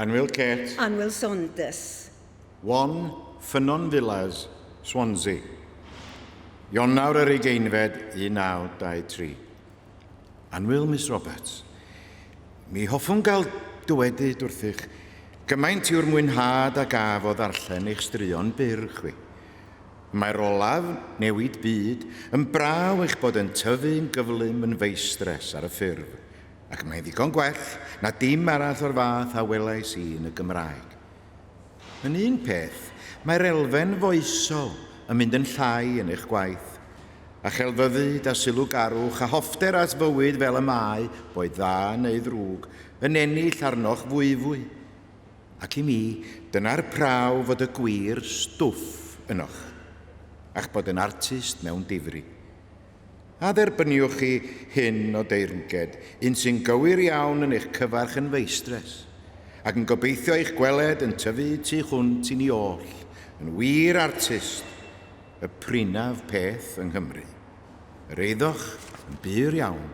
Annwyl Kate. Annwyl Saunders. 1 Ffynnon Villas, Swansea. Ionawr yr ugeinfed, 1923. Annwyl Miss Roberts, Mi hoffwn gael dywedyd wrthych gymaint yw'r mwynhad a gaf o ddarllen eich straeon byr chwi. Mae'r olaf, Newid Byd, yn braw eich bod yn tyfu'n gyflym yn feistres ar y ffurf, ac mae'n ddigon gwell na dim arall o'r fath a welais i yn y Gymraeg. Yn un peth, mae'r elfen foesol yn mynd yn llai yn eich gwaith, a chelfyddyd a sylwgarwch a hoffter at fywyd fel y mae, boed dda neu ddrwg, yn ennill arnoch fwyfwy. Ac i mi, dyna'r prawf fod y gwir stwff ynoch, a'ch bod yn artist mewn difri. A dderbyniwch chi hyn o deyrnged, un sy'n gywir iawn yn eich cyfarch yn feistres, ac yn gobeithio eich gweled yn tyfu tu hwnt i ni oll, yn wir artist, y prinaf peth yng Nghymru. Yr eiddoch yn bur iawn,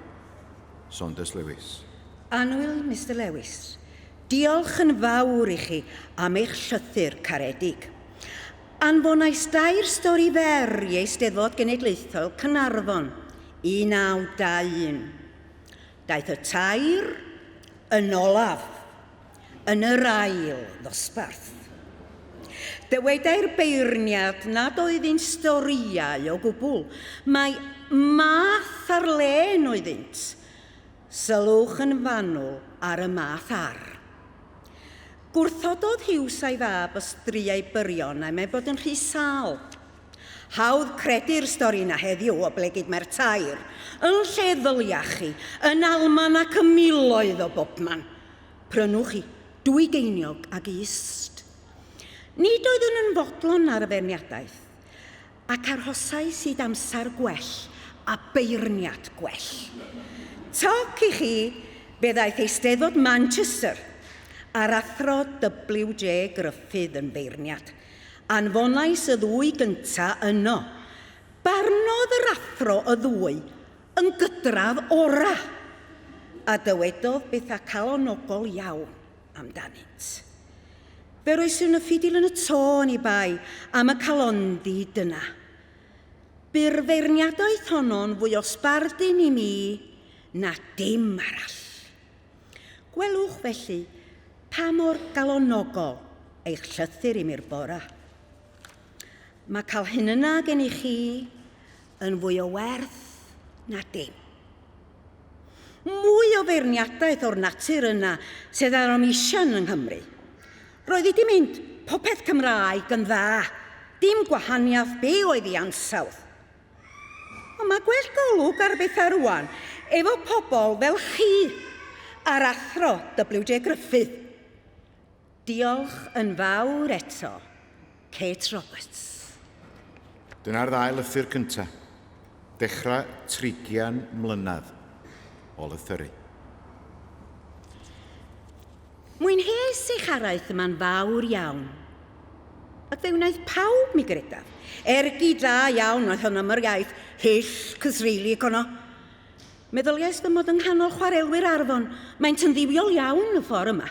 Saunders Lewis. Annwyl Mister Lewis, diolch yn fawr i chi am eich llythyr caredig. Anfonais dair stori fer i Eisteddfod Genedlaethol Caernarfon, 1921. Daeth y tair yn olaf yn yr ail ddosbarth. Dywedai'r beirniad nad oedd un storïau o gwbl, mai math ar lên oeddynt. Sylwch yn fanwl ar y math ar. Gwrthododd Hughes a'i fab y striau byrion am eu bod yn rhy sâl. Hawdd credu'r stori 'na heddiw oblegid mae'r tair, yn lle ddylia chi, yn Alman ac ym miloedd o bobman. Prynwch chi dwy geiniog ag ist. Nid oeddwn yn fodlon ar y feirniadaeth, ac arhosais hyd amser gwell a beirniad gwell. Toc i chi, fe ddaeth Eisteddfod Manchester a'r Athro WJ Gruffydd yn feirniad. Anfonais y ddwy gynta yno. Barnodd yr athro y ddwy yn gydradd ora, a dywedodd bethau calonogol iawn amdanynt. Fe roeswn y ffidil yn y to oni bai am y calondid yna. Bu'r feirniadaeth honno'n fwy o sbardun i mi na dim arall. Gwelwch felly pa mor galonogol eich llythyr i mi'r bora. Mae cael hyn yna gen i chi yn fwy o werth na dim. Mwy o feirniadaeth o'r natur yna sydd ar omisiwn yng Nghymru. Roedd hi 'di mynd popeth Cymraeg yn dda, dim gwahaniaeth be oedd ei ansawdd. Ond mae gwell golwg ar bethau rwan efo pobl fel chi a'r athro WJ Gruffydd. Diolch yn fawr eto, Kate Roberts. Dyna'r ddau lythyr cyntaf. Dechrau trigian mlynedd o lythyru. Mwynheais eich araith yma'n fawr iawn. Ac fe wnaeth pawb, mi gredaf. Ergyd dda iawn oedd honno am yr iaith hyll cythreulig honno. Meddyliais fy mod yng nghanol chwarelwyr Arfon, maent yn dduwiol iawn y ffordd yma.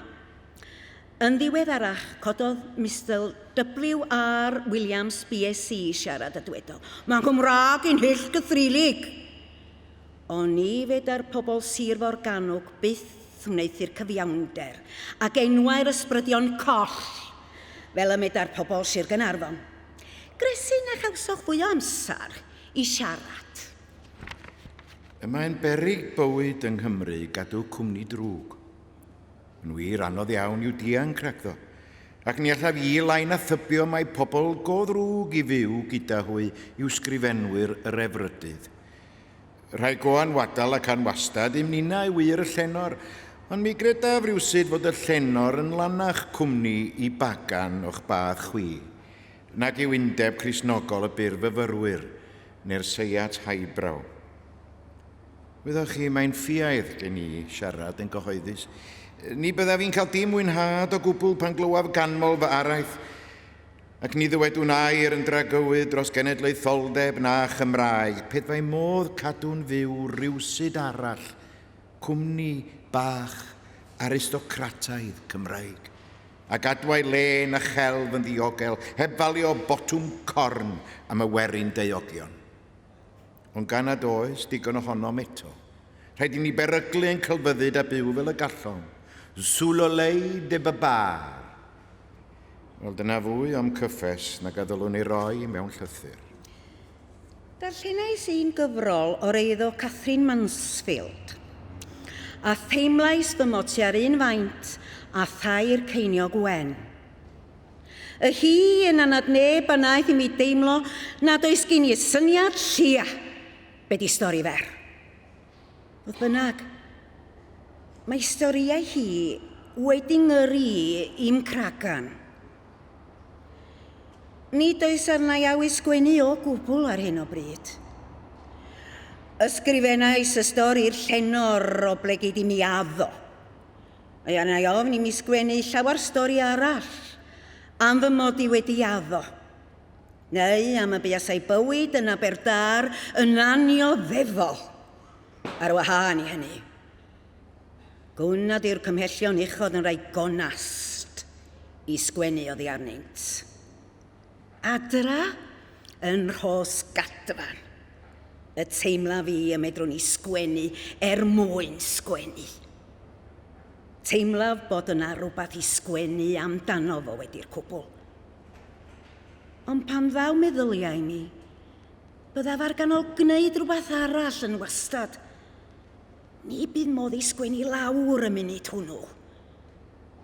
Yn ddiweddarach, cododd Mister WR Williams BSc i siarad a dywedodd, Mae'n Nghymraeg i'n hyll gythreulig! Ond ni fedar pobl Sir Forgannwg byth wneuthur cyfiawnder ag enwau'r ysbrydion coll fel y medar pobl Sir Gaernarfon. Gresyn na chawsoch fwy o amser i siarad. Y mae'n beryg bywyd yng Nghymru gadw cwmni drwg. Yn wir, anodd iawn yw dianc rhagddo, ac ni allaf i lai na thybio mai pobl go ddrwg i fyw gyda hwy yw sgrifenwyr yr efrydydd. Rhai go anwadal ac anwastad i'm ninnau wir y llenor, ond mi gredaf rywsut fod y llenor yn lanach cwmni i bagan o'ch bath chwi, nag yw Undeb Cristnogol y Byrfyfyrwyr neu'r Seiat Highbrow. Wyddoch chi, mae'n ffiaidd gen i siarad yn gyhoeddus. Ni byddaf i'n cael dim mwynhad o gwbl pan glywaf ganmol fy araith, ac ni ddywedwn air yn dragywydd dros genedlaetholdeb na Chymraeg, pe bai modd cadw'n fyw rywsut arall cwmni bach aristocrataidd Cymraeg. a gadwai lên a chelf yn ddiogel, heb falio botwm corn am y werin daeogion. Ond gan nad oes digon ohonom eto, rhaid i ni beryglu ein celfyddyd a byw fel y gallom. Sous l'oleil de Babar. Wel, dyna fwy o'm cyffes nag a ddylwn ei roi mewn llythyr. Darllenais un gyfrol o'r eiddo Katherine Mansfield, a theimlais fy mod tua'r un faint â thair ceiniog wen. Y hi yn anad neb a wnaeth i mi deimlo nad oes gin i syniad llia be di stori fer. Fodd bynnag, mae storïau hi wedi ngyrru i i'm cragan. Nid oes arna i awydd sgwennu o gwbl ar hyn o bryd. Ysgrifennais y stori i'r llenor oblegid i mi addo. Mae arna i ofn i mi sgwennu llawer stori arall am fy mod i wedi addo. Neu am y buasai bywyd yn Aberdâr yn annioddefol. Ar wahân i hynny, gwn nad yw'r cymhellion uchod yn rhai gonast i sgwennu oddi arnynt. Adra yn Rhos Gadfan, y teimlaf i y medrwn i sgwennu er mwyn sgwennu. Teimlaf bod yna rywbeth i sgwennu amdano fo wedi'r cwbl. Ond pan ddaw meddyliau i mi, byddaf ar ganol gwneud rhywbeth arall yn wastad. Ni bydd modd i sgwennu lawr y munud hwnnw.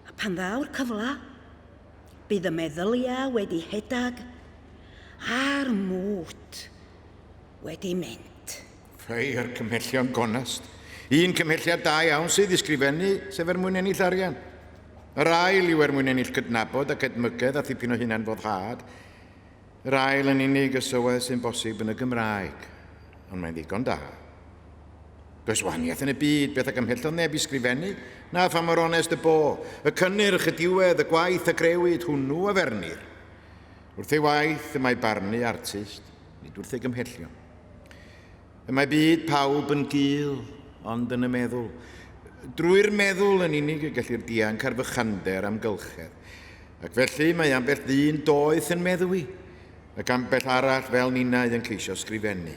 A pan ddaw'r cyfle, bydd y meddyliau wedi hedag a'r mwd wedi mynd. Rhai o'r cymhellion gonest. Un cymhelliad da iawn sydd i sgrifennu, sef er mwyn ennill arian. Yr ail yw er mwyn ennill cydnabod ac edmygedd a thipyn o hunanfoddhad. Yr ail yn unig y sywedd sy'n bosib yn y Gymraeg, ond mae'n ddigon da. Does wahaniaeth yn y byd beth a gymhellodd neb i sgrifennu, na pha mor onest y bo. Y cynnyrch, y diwedd, y gwaith a grewyd, hwnnw a fernir. Wrth ei waith y mae barnu artist, nid wrth ei gymhellion. Y mae byd pawb yn gul, ond yn y meddwl. Drwy'r meddwl yn unig y gellir dianc ar fychander amgylchedd. Ac felly mae ambell ddyn doeth yn meddwi, ac ambell arall fel ninnau yn ceisio sgrifennu.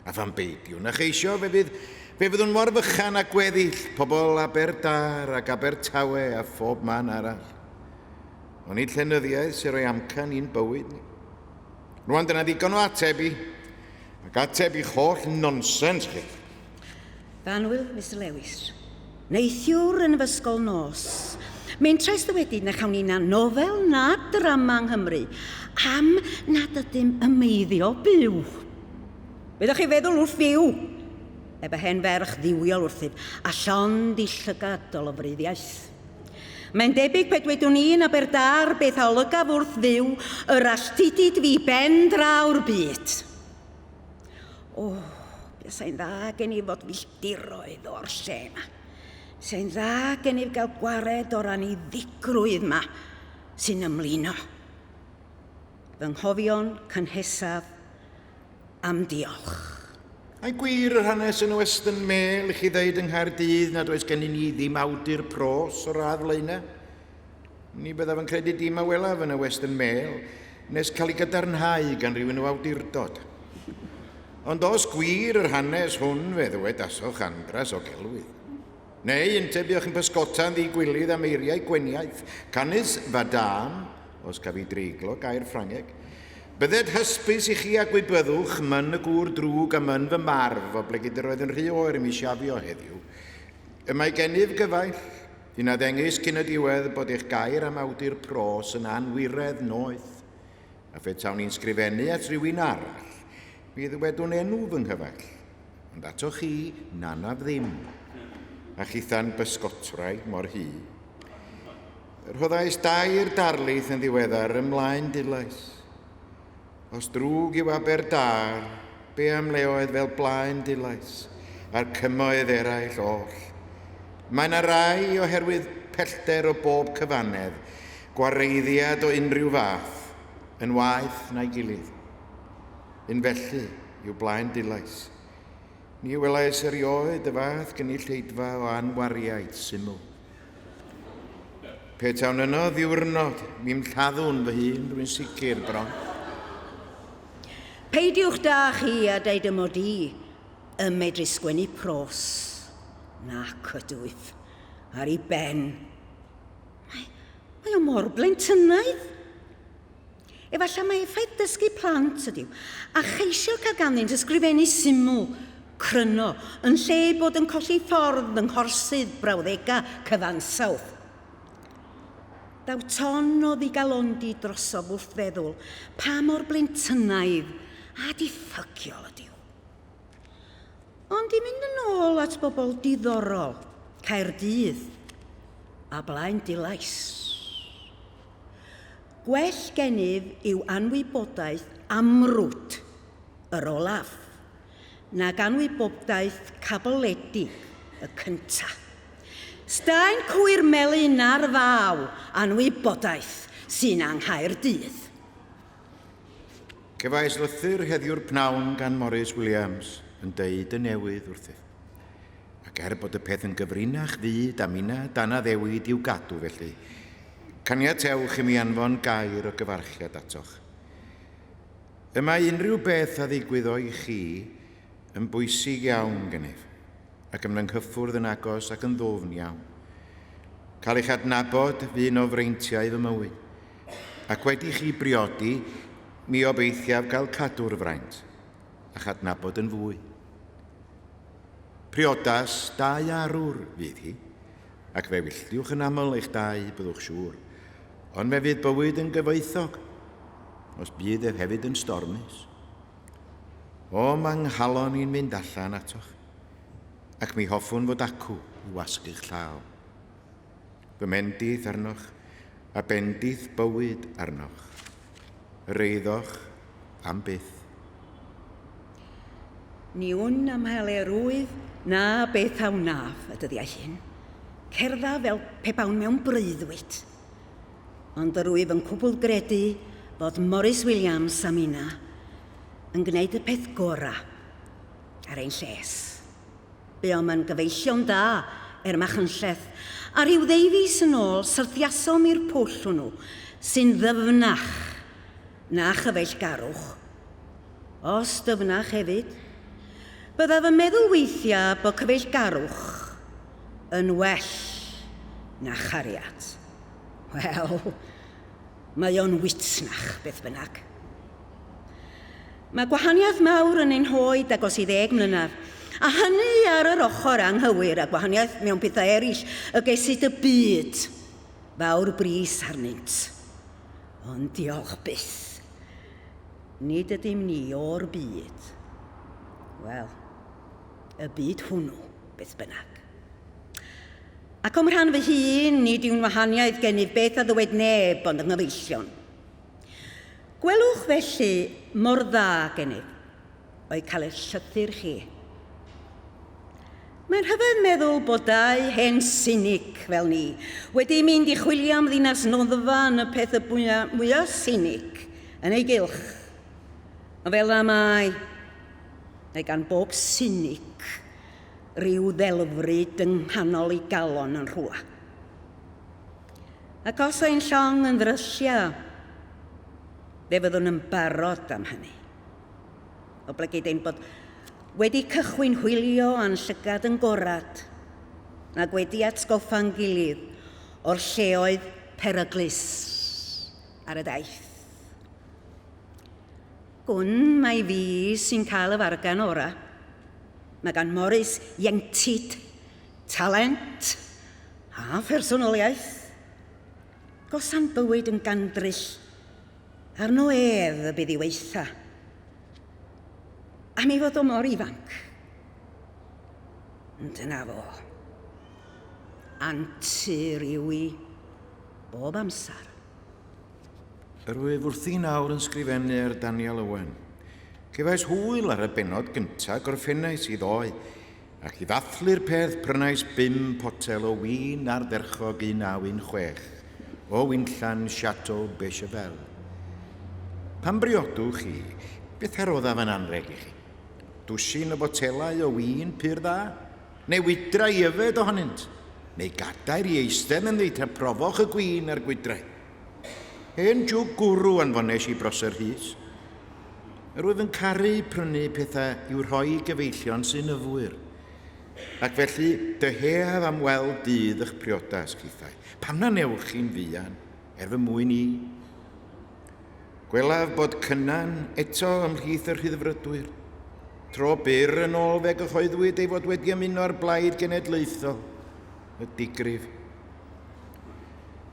A phan beidiwn a cheisio, fe fydd, fe fyddwn mor fychan â gweddill pobl Aberdâr ac Abertawe a phob man arall. Onid llenyddiaeth sy'n rhoi amcan i'n bywyd ni? Rwan dyna ddigon o ateb i, ac ateb i'ch holl nonsens chi. Fy annwyl Mister Lewis, neithiwr yn fy ysgol nos, mentrais ddywedyd na chawn ni na nofel na drama yng Nghymru am nad ydym yn meiddio byw. Be ddech chi feddwl wrth fyw? Ebe hen ferch dduwiol wrthyf, a llond i llygad o lofruddiaeth. Mae'n debyg pe dwedwn i yn Aberdâr beth a olygaf wrth fyw, yr alltudid fi ben draw'r byd. O, buasai'n dda gen i fod filltiroedd o'r lle yma. Buasai'n dda gennyf gael gwared o'r anniddigrwydd yma sy'n ymlino. Fy nghofion cynhesaf am diolch. Ai gwir yr hanes yn y Western Mail i chi ddeud yng Nghaerdydd nad oes gennyn ni ddim awdur pros o'r radd flaenau? Ni byddaf yn credu dim a welaf yn y Western Mail nes cael ei gadarnhau gan rywun o awdurdod. Ond os gwir yr hanes hwn fe ddywedasoch andras o gelwydd. Neu ynte buoch yn pysgota yn ddi-gwilydd am eiriau gweniaith, canys fadame, os caf i dreiglo gair Ffrangeg, bydded hysbys i chi a gwybyddwch myn y gŵr drwg a myn fy marf, oblegid yr oedd yn rhy oer i mi siafio heddiw. Y mae gennyf gyfaill, un a ddengys cyn y diwedd bod eich gair am awdur pros yn anwiredd noeth, a phetawn i'n sgrifennu at rywun arall, mi ddywedwn enw fy nghyfaill. Ond atoch chi, nanaf ddim. A chitha'n bysgotwraig mor hy. Rhoddais dair darlith yn ddiweddar ymlaen Dulais. Os drwg yw Aberdâr, be am leoedd fel blaen Dulais a'r cymoedd eraill oll? Mae 'na rai, oherwydd pellter o bob cyfannedd, gwareiddiad o unrhyw fath, yn waeth na'i gilydd. Un felly yw blaen Dulais. Ni welais erioed y fath gynulleidfa o anwariaid syml. Pe tawn yno ddiwrnod, mi'm lladdwn fy hun, rwy'n sicr bron. Peidiwch da chi a deud y mod i yn medru sgwennu pros. Nac ydwyf. Ar ei ben. Mae, mae o mor blentynnaidd. Efallai mai effaith dysgu plant ydyw, a cheisio cael ganddynt ysgrifennu syml, cryno, yn lle eu bod yn colli ffordd yng nghorsydd brawddegau cyfansawdd. Daw ton o ddigalondi drosof wrth feddwl pa mor blentynnaidd a diffygiol ydyw. Ond i fynd yn ôl at bobl diddorol Caerdydd a Blaen Dulais. Gwell gennyf yw anwybodaeth amrwd yr olaf nag anwybodaeth caboledig y cynta. Staen cwyr melyn ar faw anwybodaeth sy'n anghaerdydd. Cefais lythyr heddiw'r pnawn gan Morris Williams yn deud y newydd wrthyf. Ac er bod y peth yn gyfrinach fyd a minna dan addewid i'w gadw felly, caniatewch i mi anfon gair o gyfarchiad atoch. Y mae unrhyw beth a ddigwyddo i chi yn bwysig iawn gennyf, ac yn fy nghyffwrdd yn agos ac yn ddwfn iawn. Cael eich adnabod fu un o freintiau fy mywyd, ac wedi chi briodi, mi obeithiaf gael cadw'r fraint, a'ch adnabod yn fwy. Priodas dau arwr fydd hi, ac fe wylltiwch yn aml eich dau, byddwch siŵr. Ond fe fydd bywyd yn gyfoethog, os bydd ef hefyd yn stormus. O, mae nghalon i'n mynd allan atoch, ac mi hoffwn fod acw i wasgu'ch llaw. Fy mendith arnoch, a bendith bywyd arnoch. Yr eiddoch am byth. Ni wn am halerwydd na beth a wnaf y dyddiau hyn. Cerddaf fel pe bawn mewn breuddwyd. Ond yr wyf yn cwbl gredu fod Morris Williams a minna yn gwneud y peth gorau ar ein lles. Buom yn gyfeillion da er Machynlleth, a rhyw ddeufis yn ôl syrthiasom i'r pwll hwnnw sy'n ddyfnach na chyfeillgarwch. Os dyfnach hefyd, byddaf yn meddwl weithiau bod cyfeillgarwch yn well na chariad. Wel, mae o'n wytnach, beth bynnag. Mae gwahaniaeth mawr yn ein hoed agos i ddeg mlynedd, a hynny ar yr ochr anghywir a gwahaniaeth mewn pethau eraill y gesid y byd fawr bris arnynt. Ond diolch byth, nid ydym ni o'r byd. Wel, y byd hwnnw, beth bynnag. Ac o'm rhan fy hun, nid yw'n wahaniaeth gennyf beth a ddywed neb ond yng nghyfeillion. Gwelwch felly mor dda gennyf oedd cael eich llythyr chi. Mae'n rhyfedd meddwl bod dau hen sinig fel ni wedi mynd i chwilio am ddinas noddfa yn y peth y mwyaf mwya sinig yn ei gylch. Ond fel yna mae, mae gan bob sinig ryw ddelfryd yng nghanol ei galon yn rhywle. Ac os ein llong yn ddryllio, fe fyddwn yn barod am hynny. Oblegid ein bod wedi cychwyn hwylio a'n llygad yn gorad, ac wedi atgoffa'n gilydd o'r lleoedd peryglus ar y daith. Gwn mai fi sy'n cael y fargan ora. Mae gan Morris ieuenctid, talent a phersonoliaeth. Gosan bywyd yn gandryll arno ef y bydd i weitha. Am ei fod o mor ifanc. Dyna fo. Antur yw i bob amser. Yr wyf wrthi nawr yn sgrifennu ar Daniel Owen. Cefais hwyl ar y bennod gyntaf, gorffennais i ddoe, ac i ddathlu'r peth prynais bum potel o win ardderchog 1916 o winllan Chateau Beychevelle. Pan briodwch chi, beth a roddaf yn anrheg i chi? Dwsin o botelau o win pur dda? Neu wydrau i yfed ohonynt? neu gadair i eistedd ynddi tra profoch y gwin a'r gwydrau. Hen jwg gwrw anfones i Brosser Rhys. Yr wyf yn caru prynu pethau i'w rhoi i gyfeillion sy'n yfwyr. Ac felly, dyheaf am weld dydd eich priodas chithau. Pam na newch chi'n fuan, er fy mwyn i? Gwelaf bod Cynan eto ymhlith y Rhyddfrydwyr. Tro byr yn ôl fe gyhoeddwyd ei fod wedi ymuno â'r Blaid Genedlaethol, y digrif.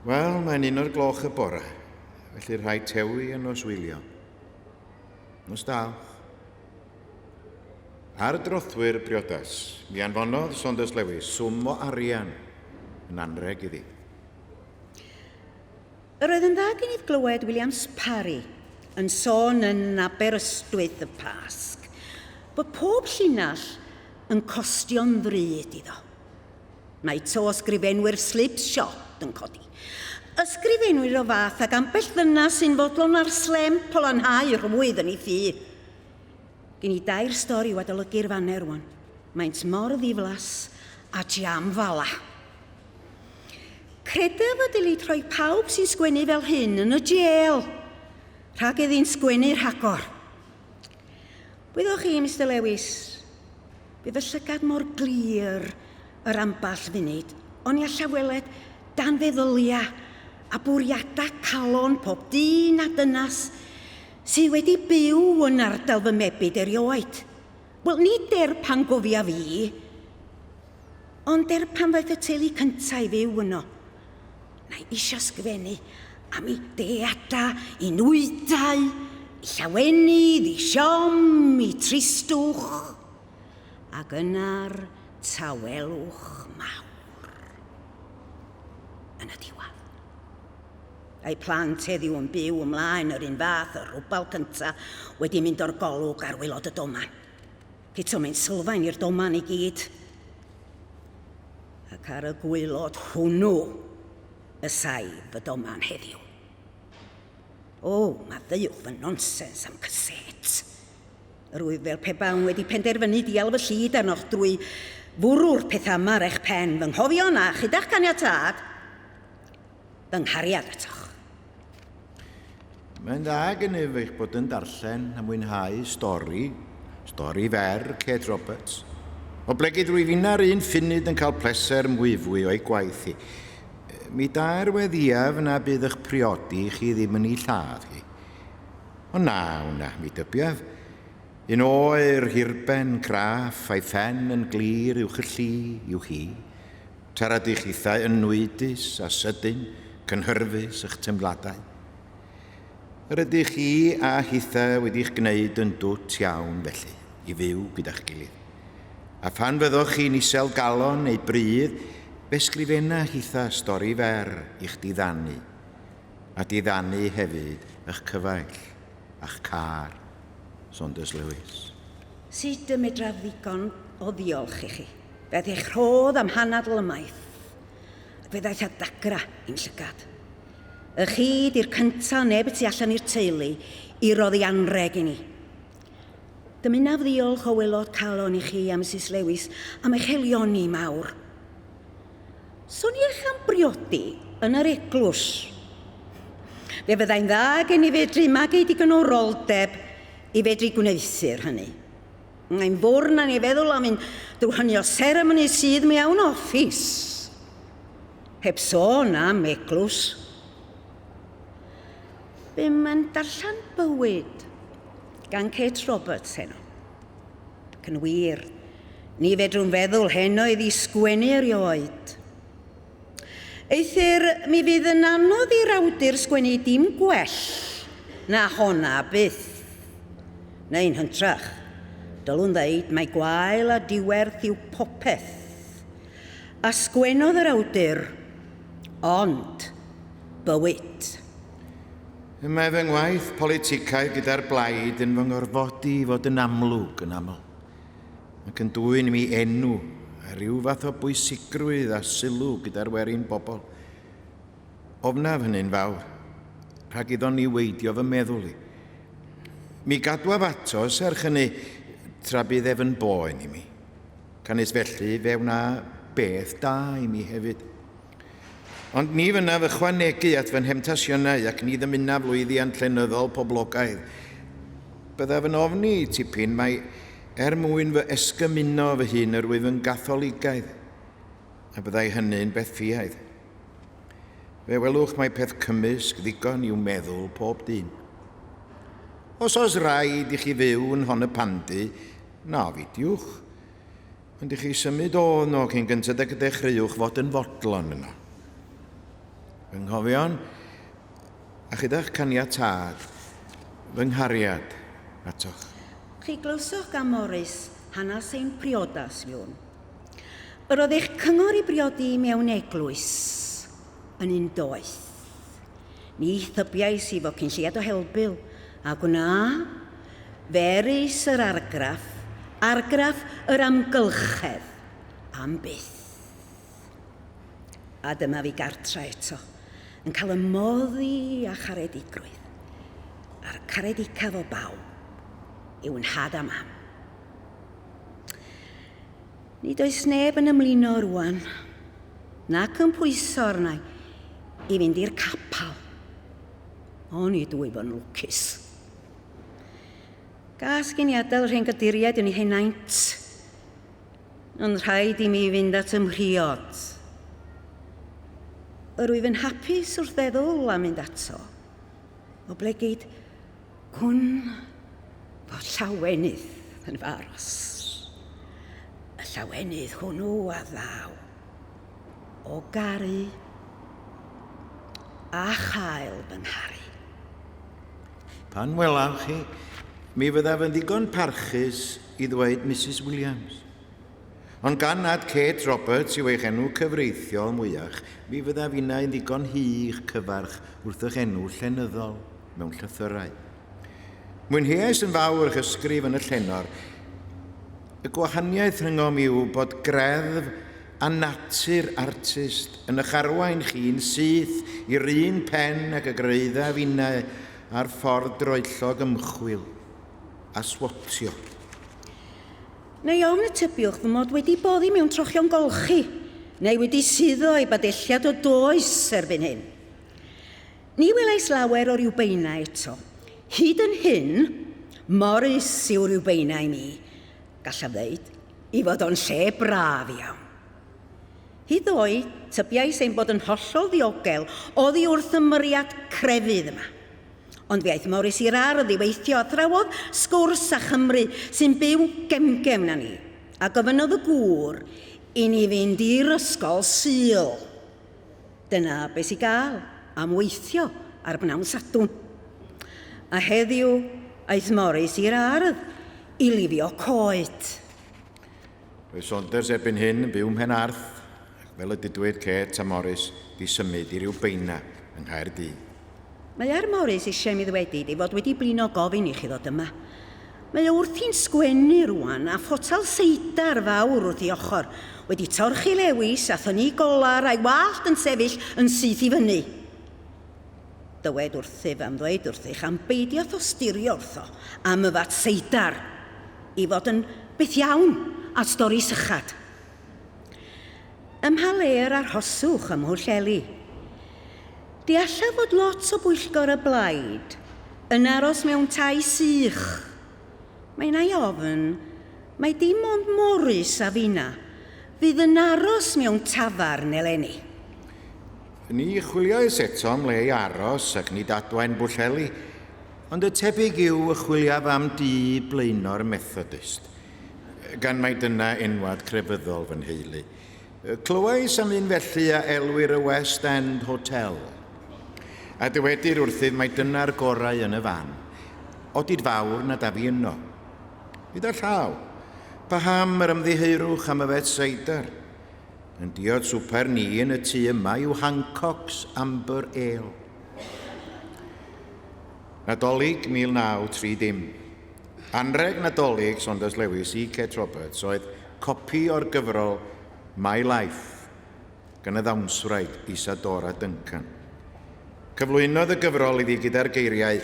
Wel, mae'n un o'r gloch y bore, felly rhaid tewi a noswylio. Nos dalch. Ar drothwy'r briodas, mi anfonodd Saunders Lewis swm o arian yn anrheg iddi. Yr oedd yn dda gennyf glywed Williams Parry yn sôn yn Aberystwyth y Pasg bod pob llinell yn costio'n ddrud iddo. Mae to ysgrifenwyr slip shot yn codi. Ysgrifenwyr o fath ag ambell ddynas sy'n fodlon ar slemp o lanhau rhwydd yn ei thŷ. Gen i dair stori i'w adolygu'r faner rwan. Maent mor ddiflas a jam fala. Credaf y dylid rhoi pawb sy'n sgwennu fel hyn yn y jêl, rhag iddynt sgwennu rhagor. Wyddoch chi, Mister Lewis, bydd fy llygad mor glir yr ambell funud, ond ni allaf weled dan feddyliau a bwriadau calon pob dyn a dynas sydd wedi byw yn ardal fy mebyd erioed. Wel, nid er pan gofiaf i, Ond er pan ddaeth y teulu cynta i fyw yno, na i isio sgrifennu am ei deada, i nwydau, i llawenydd, i siom, i tristwch, ac yna'r tawelwch mawr yn y diwedd. A'i plant heddiw yn byw ymlaen yr un fath, y rwbal cynta wedi mynd o'r golwg ar waelod y doman. Eto mae'n sylfaen i'r doman i gyd. Ac ar y gwaelod hwnnw y saif y doman heddiw. O, maddeuwch fy nonsens am caset. Yr wyf fel pe bawn wedi penderfynu dial fy llid arnoch drwy fwrw'r pethau yma ar eich pen, fy nghofion a chyda'ch caniatâd, fy nghariad atoch. Mae'n dda gennyf eich bod yn darllen a mwynhau stori, stori fer Kate Roberts. Oblegid rwyf inna'r un ffunud yn cael pleser mwyfwy o'i gwaith hi. Mi daer weddiaf na bydd eich priodi chi ddim yn ei lladd hi. Ond na, wna, mi dybiaf. Un oer, hirben, craff, a'i phen yn glir uwch y lli yw hi. Tra'r ydych chithau yn nwydus a sydyn, cynhyrfus ych teimladau. Yr ydych chi a hithau wedi'ch gwneud yn dwt iawn felly, i fyw gyda'ch gilydd. A phan fyddwch chi'n isel galon neu brudd, fe sgrifenna hithau stori fer i'ch diddanu, a diddanu hefyd eich cyfaill a'ch car, Saunders Lewis. Sut y medraf ddigon o ddiolch i chi? Fe aeth eich rhodd am hanadl ymaith, ac fe ddaeth â dagra i'm llygad. Y chi di'r cynta o neb y tu allan i'r teulu i roddi anrheg i ni. Dymunaf ddiolch o waelod calon i chi a Misus Lewis am eich helioni mawr. Soniech am briodi yn yr eglwys. Fe fyddai'n dda gen i fedru magu digon o wroldeb i fedru gwneuthur hynny. Mae'n fwrn a'n ei feddwl am mynd drwy hynny o seremoni sydd mewn offis. Heb sôn am eglwys. Bum yn darllen Bywyd gan Kate Roberts heno. Ac yn wir, ni fedrwn feddwl heno iddi sgwennu erioed. Eithr mi fydd yn anodd i'r awdur sgwennu dim gwell na honna byth. Neu'n hytrach, dylwn ddeud mai gwael a diwerth yw popeth a sgwennodd yr awdur, ond bywyd. Mae fy ngwaith politicaidd gyda'r Blaid yn fy ngorfodi i fod yn amlwg yn aml. ac yn dwyn i mi enw a rhyw fath o bwysigrwydd a sylw gyda'r werin bobl. Ofnaf hynny'n fawr, rhag iddo niweidio fy meddwl i. Mi gadwaf ato, serch hynny, tra bydd ef yn boen i mi. Canys felly fe wna beth da i mi hefyd. Ond ni fynnaf ychwanegu at fy nhemtasiynau ac ni ddymunaf lwyddiant llenyddol poblogaidd. Byddaf yn ofni tipyn mai er mwyn fy esgymuno fy hun yr wyf yn Gatholigaidd, a byddai hynny'n beth ffiaidd. Fe welwch mai peth cymysg ddigon yw meddwl pob dyn. Os oes raid i chi fyw yn Nhonypandy, na ofidiwch. Ond i chi symud o yno cyn gynted ag y dechreuwch fod yn fodlon yno. Fy nghofion, a chyda'ch caniatâd, fy nghariad atoch. Chi glywsoch gan Morris hanes ein priodas, Ffion. Yr oedd eich cyngor i briodi mewn eglwys yn un doeth. Ni thybiais i fod cyn lleied o helbul, a gwna, fe erys yr argraff, argraff yr amgylchedd, am byth. A dyma fi gartra eto, yn cael y moddi a charedigrwydd, a'r caredicaf o bawb yw nhad a mam. Nid oes neb yn ymlino rwan, nac yn pwyso arna i fynd i'r capel. Onid wyf yn lwcus. Gas gen i adael yr hen gaduriaid yn ei henaint, ond rhaid i mi fynd at y mhriod. Yr wyf yn hapus wrth feddwl am fynd ato, oblegid Gwn fod llawenydd yn fy aros. Y llawenydd hwnnw a ddaw o garu a chael fy ngharu. Pan welaf chi, mi fyddaf yn ddigon parchus i ddweud Misus Williams. Ond gan nad Kate Roberts yw eich enw cyfreithiol mwyach, mi fyddaf innau'n ddigon hy i'ch cyfarch wrth eich enw llenyddol mewn llythyrau. Mwynheais yn fawr eich ysgrif yn y llenor. Y gwahaniaeth rhyngom yw bod greddf a natur artist yn eich arwain chi'n syth i'r un pen ag y gyrhaeddaf innau ar ffordd droellog ymchwil a swatio. Neu ofn y tybiwch fy mod wedi boddi mewn trochion golchi, neu wedi suddo i badelliad o does erbyn hyn. Ni welais lawer o Riwbeina eto. Hyd yn hyn, Morris yw Riwbeina i mi, gallaf ddeud, i fod o'n lle braf iawn. Hyd ddoe, tybiais ein bod yn hollol ddiogel oddi wrth ymyriad crefydd yma. Ond fe aeth Morris i'r ardd i weithio a thrawodd sgwrs â Chymry sy'n byw gefngefn â ni, a gofynnodd y gŵr i ni fynd i'r ysgol Sul. Dyna be sy gael am weithio ar bnawn Sadwrn. A heddiw aeth Morris i'r ardd i lifio coed. Roedd Saunders erbyn hyn yn byw ym Mhen Arth, ac fel y dudwyd Kate a Morris 'di symud i Riwbeina yng Nghaerdydd. Mae ar Morris eisiau i mi ddwedyd ei fod wedi blino gofyn i chi ddod yma. Mae o wrthi'n sgwennu rwan, a photel seidar fawr wrth ei ochr, wedi torchi lewis a thynnu golar a'i wallt yn sefyll yn syth i fyny. Dywed wrthyf am ddweud wrthych am beidio thosturio wrtho am yfad seidar i fod yn beth iawn at stori sychad. Ym mha le yr arhoswch ym Mhwllheli? Deallaf fod lot o bwyllgor y Blaid yn aros mewn tai sych. Mae 'na i ofn mai dim ond Morris a finna fydd yn aros mewn tafarn eleni. Ni chwiliais eto am le i aros ac nid adwaen Bwllheli, ond y tebyg yw y chwiliaf am dŷ blaenor Methodist, gan mai dyna enwad crefyddol fy nheulu. Clywais am un felly a elwir y West End Hotel, a dywedir wrthyf mai dyna'r gorau yn y fan. Odid fawr nad af i yno. Gyda llaw, paham yr ymddiheurwch am yfed seidr? Yn diod swper ni yn y tŷ yma yw Hancock's Amber Ale. Nadolig 1930. Anrheg Nadolig Saunders Lewis i Kate Roberts oedd copi o'r gyfrol My Life gan y ddawnswraig Isadora Duncan. Cyflwynodd y gyfrol iddi gyda'r geiriau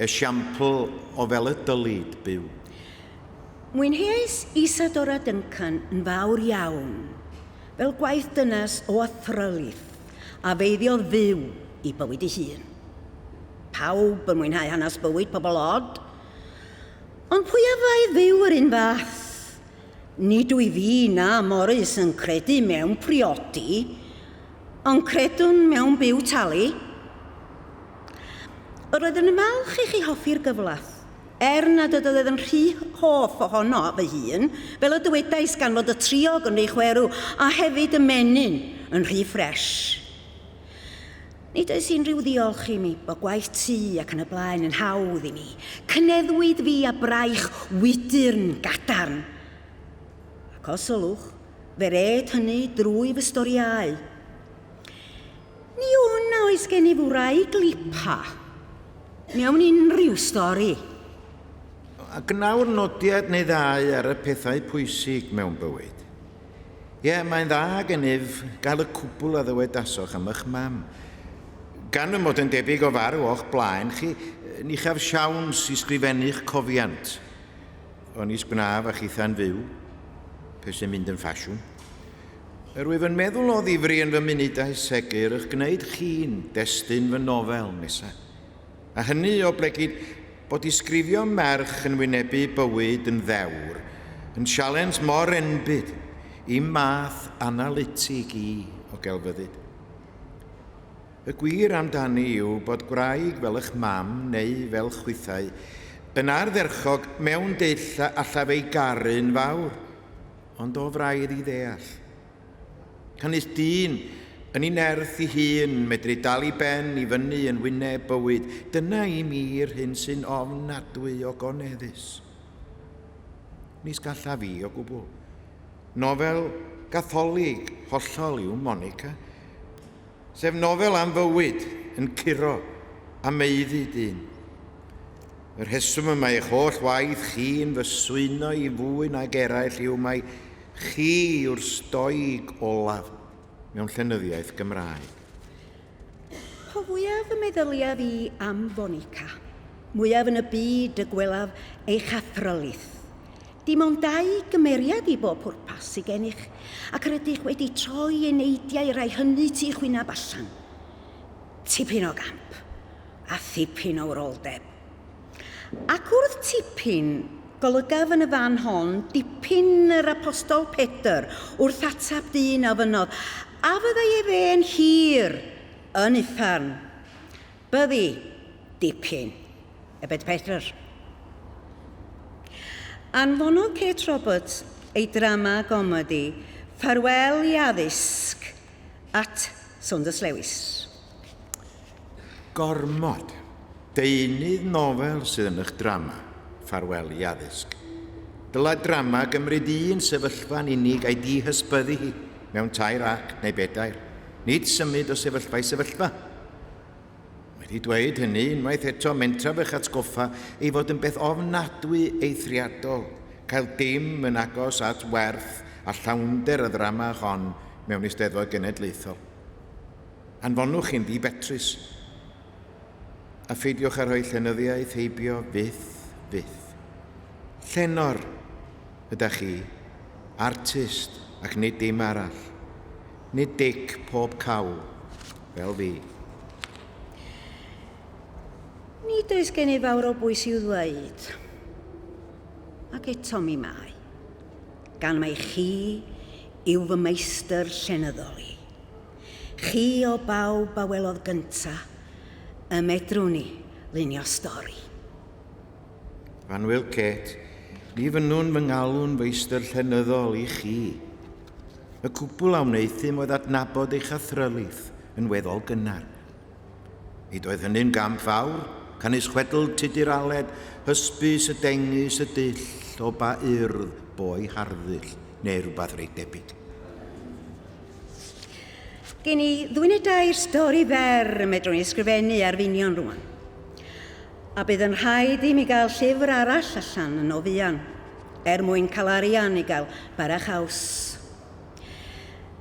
esiampl o fel y dylid byw. Mwynheais Isadora Duncan yn fawr iawn, fel gwaith dynes o athrylith a feiddiodd fyw i bywyd ei hun. Pawb yn mwynhau hanes bywyd pobl od, ond pwy a fai fyw yr un fath? Nid wyf fi na Morris yn credu mewn priodi, ond credwn mewn byw talu. Yr oeddwn yn falch i chi hoffi'r gyflath, er nad ydoedd yn rhy hoff ohono fy hun, fel y dywedais gan fod y triog yn rhy chwerw a hefyd y menyn yn rhy ffresh. Nid oes unrhyw ddiolch i mi bod gwaith tŷ ac yn y blaen yn hawdd i mi. Cyneddwyd fi â braich wydrn gadarn. Ac os sylwch, fe red hynny drwy fy storïau. Ni wn a oes gennyf wraig lipa mewn unrhyw stori. Ac nawr nodiad neu ddau ar y pethau pwysig mewn bywyd. Ie, mae'n dda gennyf gael y cwbl a ddywedasoch am eich mam. Gan fy mod yn debyg o farw o'ch blaen chi, ni chaf siawns i sgrifennu'ch cofiant. Onis gwnaf a chitha'n fyw, pe sy'n mynd yn ffasiwn. Yr wyf yn meddwl o ddifri yn fy munudau segur eich gwneud chi'n destun fy nofel nesaf. A hynny oblegid bod disgrifio merch yn wynebu bywyd yn ddewr yn sialens mor enbyd i'm math analytig i o gelfyddyd. Y gwir amdani yw bod gwraig fel eich mam neu fel chwithau yn ardderchog mewn dull a allaf ei garu'n fawr, ond o fraidd i ddeall. Canys dyn, yn ei nerth ei hun, medru dal ei ben i fyny yn wyneb bywyd, dyna i mi'r hyn sy'n ofnadwy o goneddus. Nis gallaf fi o gwbl. Nofel gatholig hollol yw Monica, sef nofel am fywyd yn curo a maeddu dyn. Y rheswm y mae eich holl waith chi'n fy swyno i fwy nag eraill yw mai Chi yw'r stoig olaf mewn llenyddiaeth Gymraeg. Po fwyaf y meddyliaf i am Fonica, mwyaf yn y byd y gwelaf ei chathrylith. Dim ond dau gymeriad i bob pwrpas sy gennych, ac yr ydych wedi troi eneidiau rai hynny tu chwynab allan. Tipyn o gamp, a thipyn o wroldeb. Ac wrth tipyn, golygaf yn y fan hon dipyn yr apostol Pedr wrth ateb dyn a ofynnodd, A fyddai efe yn hir yn uffern? Byddi, dipyn, ebed Pedr. Anfonodd Kate Roberts ei drama gomedi Ffarwel i Addysg at Saunders Lewis. Gormod. Deunydd nofel sydd yn eich drama, Ffarwel i Addysg. Dylai drama gymryd un sefyllfa'n unig a'i dihysbyddu hi mewn tair act neu bedair, nid symud o sefyllfa i sefyllfa. Wedi dweud hynny, unwaith eto mentraf eich atgoffa ei fod yn beth ofnadwy eithriadol cael dim yn agos at werth a llawnder y ddrama hon mewn Eisteddfod Genedlaethol. Anfonwch hi'n ddi-betrus, a pheidiwch â rhoi llenyddiaeth heibio fyth, fyth. Llenor ydach chi, artist ac nid dim arall. Nid dic pob cawl, fel fi. Nid oes gen i fawr o bwys i'w ddweud. Ac eto mi mae. Gan mai chi yw fy meistr llenyddol i. Chi o bawb a welodd gynta, y medrwn ni lunio stori. Annwyl Kate, ni fynnwn fy ngalw'n feistr llenyddol i chi. Y cwbl a wneuthum oedd adnabod eich athrylith yn weddol gynnar. Nid oedd hynny'n gamp fawr, canys chwedl Tudur Aled, hysbys y dengys y dull o ba urdd bo'i harddull, neu rhywbeth reit debyg. Gen i ddwy neu dair stori fer y medrwn i ysgrifennu ar f'union rwan. A bydd yn rhaid i mi gael llyfr arall allan yn o fuan, er mwyn cael arian i gael bara chaws.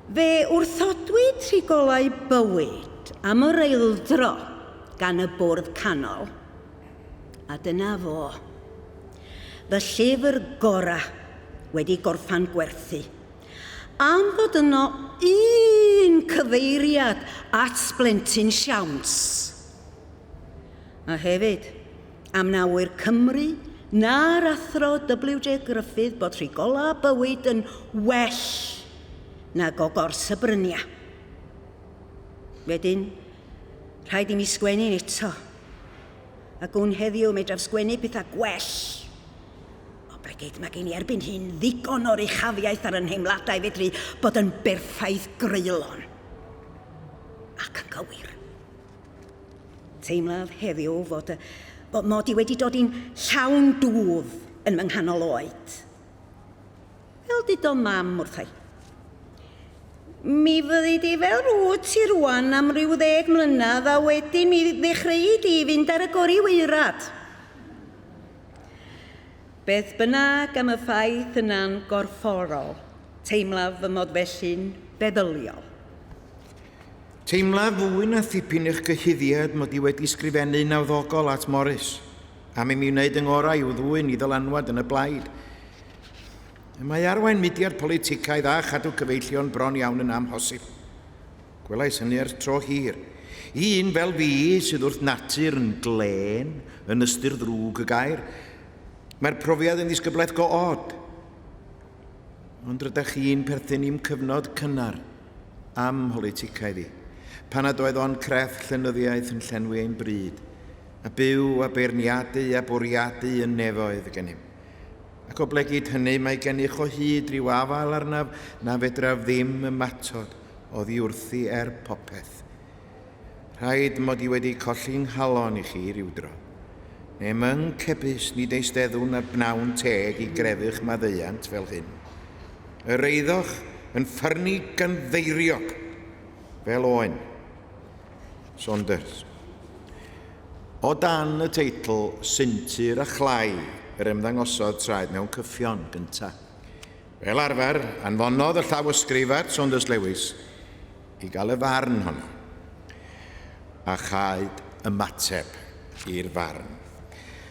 Fe wrthodwyd trigolau bywyd am yr eildro gan y bwrdd canol, a dyna fo. Fy llyfr gorau wedi gorffan gwerthu. am fod yno un cyfeiriad at blentyn siawns. A hefyd, am na ŵyr Cymru na'r athro WJ Gruffydd bod rhigola bywyd yn well nag o gors y brynia. Wedyn, rhaid i mi sgwennu'n eto. A gwn heddiw medraf sgwennu pethau gwell. Oblegid mae gen i erbyn hyn ddigon o'r uchafiaeth ar y nheimladau fedru bod yn berffaith greulon. Ac yn gywir. Teimlaf heddiw fod, fod mod i wedi dod i'n llawn dwf yn fy nghanol oed. Fel dudodd mam wrtha i. Mi fyddi di fel rwyt ti rwan am ryw ddeg mlynedd a wedyn mi ddechreu'i di fynd ar y goriwaerad. Beth bynnag am y ffaith yna'n gorfforol, teimlaf fy mod felly'n feddyliol. Teimlaf fwy na thipyn eich cyhuddiad mod i wedi sgrifennu nawddogol at Morris, am i mi wneud 'y ngorau i'w ddwyn i ddylanwad yn y blaid. Y mae arwain mudiad politicaidd a chadw cyfeillion bron iawn yn amhosib. Gwelais hynny ers tro hir. Un fel fi, sydd wrth natur yn glên, yn ystyr ddrwg y gair, mae'r profiad yn ddisgyblaeth go od. Ond rydach chi'n perthyn i'm cyfnod cynnar am mholiticaidd i, pan nad oedd ond crefft llenyddiaeth yn llenwi ein bryd, a byw a beirniadu a bwriadu yn nefoedd gennym. Ac oblegid hynny mae gennych o hyd ryw afael arnaf na fedraf ddim ymatod oddi wrthi er popeth. Rhaid mod i wedi colli 'nghalon i chi rywdro. Neu myng cebus nid eisteddwn ar bnawn teg i grefu'ch maddeuant fel hyn. Yr eiddoch yn ffyrnig gynddeiriog, fel oen. Saunders. O dan y teitl Sintur a Chlai yr ymddangosodd Traed Mewn Cyffion gynta. Fel arfer, anfonodd y llawysgrif at Saunders Lewis i gael y farn honno, a chaed ymateb i'r farn.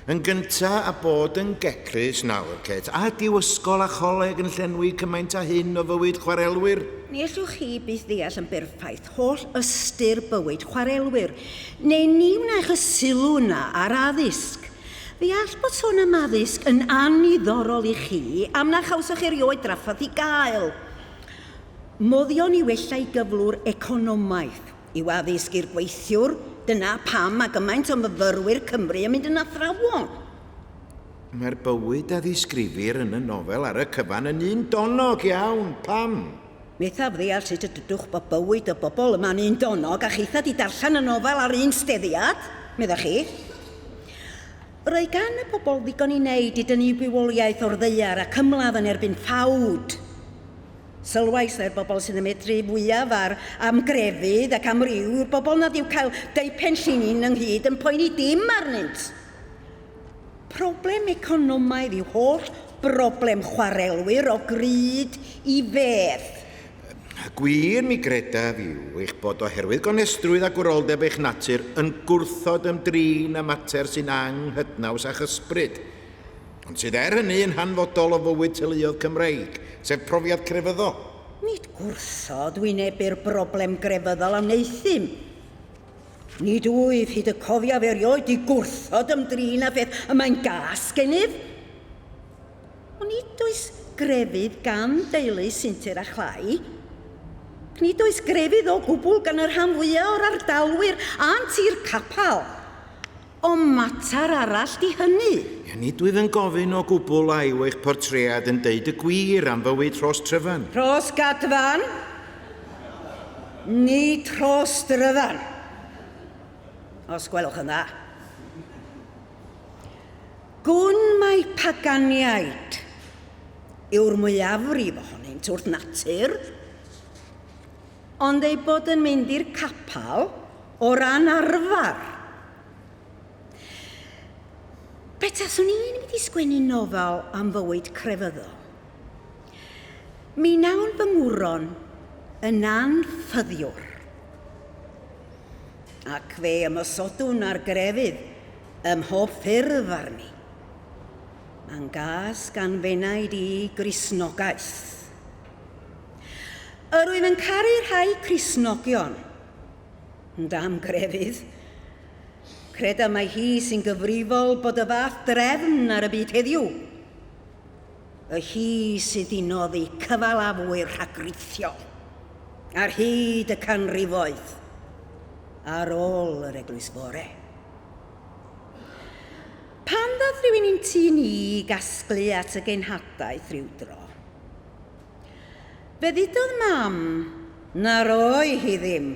Yn gynta, a bod yn gecrus nawr, Kate, a ydyw ysgol a choleg yn llenwi cymaint â hyn o fywyd chwarelwyr? Ni ellwch chi byth ddeall yn berffaith holl ystyr bywyd chwarelwyr, neu ni wnaech y sylw yna ar addysg. Fe all bod sôn am addysg yn anniddorol i chi am na chawsoch erioed drafferth i gael. Moddion i wella ei gyflwr economaidd yw addysg i'r gweithiwr, dyna pam mae gymaint o myfyrwyr Cymru yn mynd yn athrawon. Mae'r bywyd a ddisgrifir yn y nofel ar y cyfan yn un donog iawn, pam? Methaf ddeall sut y dydwch bod bywyd y bobl yma'n un donog a chitha 'di darllen y nofel ar un steddiad, meddach chi. Roedd gan y bobl ddigon i wneud i dynnu bywoliaeth o'r ddaear ac ymladd yn erbyn ffawd. Sylwais mai'r bobl sydd yn medru fwyaf ar am grefydd ac am ryw yw'r bobl nad yw cael deu pen llinyn ynghyd yn poeni dim arnynt. Problem economaidd yw holl broblem chwarelwyr o grud i fedd. Y gwir, mi gredaf, yw eich bod oherwydd gonestrwydd a gwroldeb eich natur yn gwrthod ymdrin â mater sy'n anghydnaws â'ch ysbryd, ond sydd er hynny yn hanfodol o fywyd teuluoedd Cymreig, sef profiad crefyddol. Nid gwrthod wynebu'r broblem grefyddol a wneuthum. Nid wyf hyd y cofiaf erioed 'di gwrthod ymdrin â pheth y mae'n gas gennyf. Ond nid oes grefydd gan deulu Sintir a Chlai. Nid oes grefydd o gwbl gan y rhan fwyaf o'r ardalwyr a'n tir capel. Ond mater arall 'di hynny. Ie, nid wyf yn gofyn o gwbl a yw eich portread yn deud y gwir am fywyd Rhos Tryfan. Rhos Gadfan, nid Rhos Dryfan, os gwelwch yn dda. Gwn mai paganiaid yw'r mwyafrif ohonynt wrth natur, ond eu bod yn mynd i'r capel o ran arfer. Be taswn i'n mynd i sgwennu nofel am fywyd crefyddol? Mi wnawn fy ngwron yn anffyddiwr. Ac fe ymosodwn ar grefydd ym mhob ffurf arni. Mae'n gas gan f'enaid i Gristnogaeth. Yr wyf yn caru rhai Cristnogion, ond am grefydd. Credaf mai hi sy'n gyfrifol bod y fath drefn ar y byd heddiw. Y hi sydd 'di noddi cyfalafwyr rhagrithiol ar hyd y canrifoedd ar ôl yr Eglwys Fore. Pan ddoth rhywun i'n tŷ ni i gasglu at y genhadaeth rywdro, fe ddudodd Mam na roi hi ddim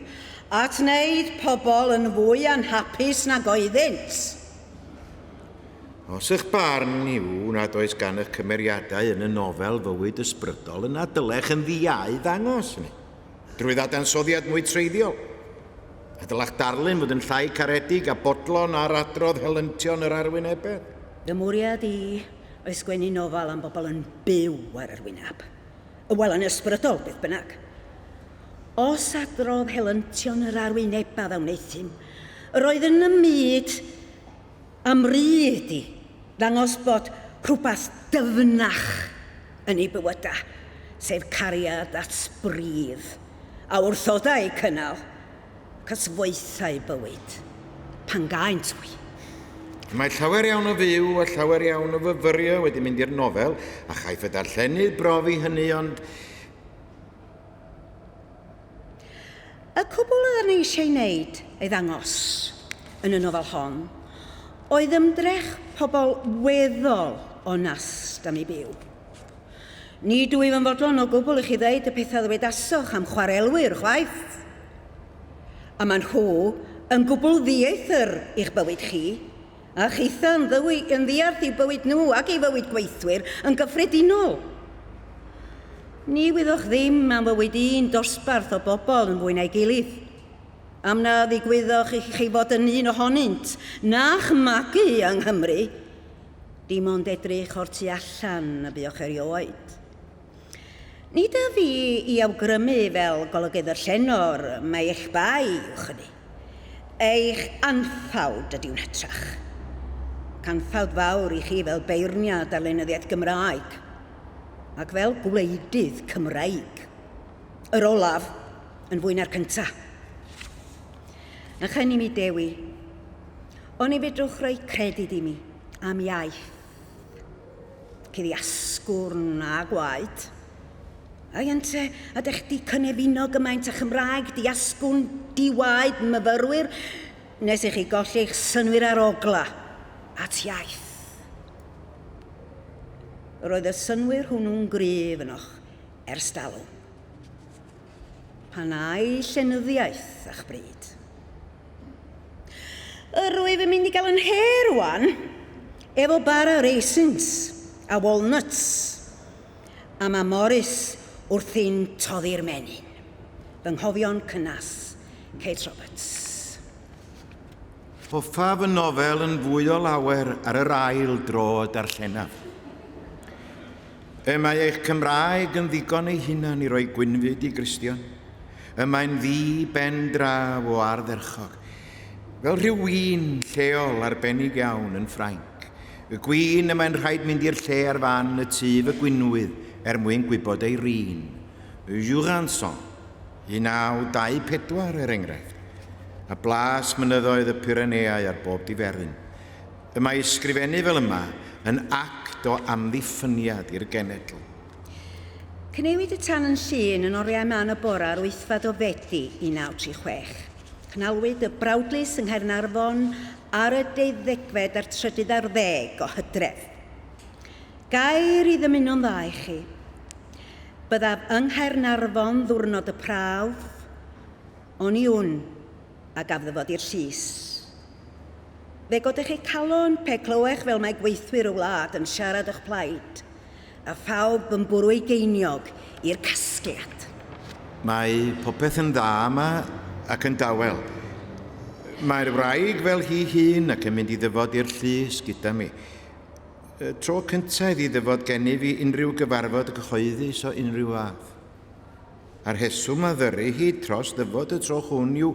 at wneud pobl yn fwy anhapus nag oeddynt. Os eich barn yw nad oes gan eich cymeriadau yn y nofel fywyd ysbrydol, yna dylech yn ddiau ddangos hynny drwy ddadansoddiad mwy treiddiol. A dylech darlun fod yn llai caredig a bodlon ar adrodd helyntion yr arwynebedd. Fy mwriad i oedd sgwennu nofel am bobl yn byw ar yr wyneb. Wel, yn ysbrydol, beth bynnag. Os adrodd helyntion yr arwynebedd a wneuthum, yr oedd yn y myd am ryd i ddangos bod rhywbeth dyfnach yn eu bywydau, sef cariad at bridd, a wrthodai eu cynnal, ac at foethau bywyd, pan gaent hwy. Mae llawer iawn o fyw a llawer iawn o fyfyrio wedi mynd i'r nofel, a chaiff y darllenydd brofi hynny, ond Y cwbl oedden ni eisiau ei wneud, ei ddangos, yn y nofel hon, oedd ymdrech pobl weddol onast am eu byw. Nid wyf yn fodlon o gwbl i chi ddeud y pethau ddywedasoch am chwarelwyr, chwaith. A maen nhw yn gwbl ddieithr i'ch bywyd chi, a chitha yn, ddywi, yn ddiarth i'w bywyd nhw ac i fywyd gweithwyr yn gyffredinol. Ni wyddoch ddim am fywyd un dosbarth o bobl yn fwy na'i gilydd, am na ddigwyddoch i chi fod yn un ohonynt, na'ch magu yng Nghymru, dim ond edrych o'r tu allan y buoch erioed. Nid â fi i awgrymu fel golygydd y llenor mai eich bai yw hynny. Eich anffawd ydyw'n hytrach. Ac anffawd fawr i chi fel beirniad ar lenyddiaeth Gymraeg ac fel gwleidydd Cymreig. Yr olaf yn fwy na'r cyntaf. Na chen i mi dewi, oni fedrwch roi credyd i mi am iaith Cuddi asgwrn a gwaed. Ai ynte, ydych chdi cynefino gymaint â Chymraeg di asgwrn di waed myfyrwyr nes i chi golli eich synnwyr ar ogla at iaith? Yr oedd y synnwyr hwnnw'n gryf ynoch ers dalwm. Pan ai llenyddiaeth a'ch bryd. Yr wyf yn mynd i gael yn her rwan efo bara raisins a walnuts a mae Morris wrthi'n toddi'r menyn. Fy nghofion cynnas, Kate Roberts. Hoffaf y nofel yn fwy o lawer ar yr ail dro y darllenaf. Y mae eich Cymraeg yn ddigon ei hunan i roi gwynfyd i Gristion. Y mae'n ddi ben draw o ardderchog. Fel rhyw win lleol arbennig iawn yn Ffrainc. Y gwin y mae'n rhaid mynd i'r lle ar fan y tyf y gwinwydd er mwyn gwybod ei rin. Jurançon, 1924 er enghraifft. A blas mynyddoedd y Pyreneau ar bob diferyn. Y mae ysgrifennu fel yma yn act o amddiffyniad i'r genedl. Cyneuwyd y tân yn Llŷn yn oriau mân y bore ar wythfed o Fedi 1936. Cynhalwyd y brawdlys yng Nghaernarfon ar y deuddegfed a'r trydydd ar ddeg o Hydref. Gair i ddymuno'n dda i chi. Byddaf yng Nghaernarfon ddiwrnod y prawf, oni wn a gaf ddyfod i'r llys. Fe godech eich calon pe clywech fel mae gweithwyr y wlad yn siarad o'ch plaid, a phawb yn bwrw ei geiniog i'r casgliad. Mae popeth yn dda yma ac yn dawel. Mae'r wraig fel hi hun ac yn mynd i ddyfod i'r llys gyda mi. Y tro cyntaf iddi ddyfod gennyf i unrhyw gyfarfod gyhoeddus o unrhyw fath. A'r rheswm a ddyry hi tros ddyfod y tro hwn yw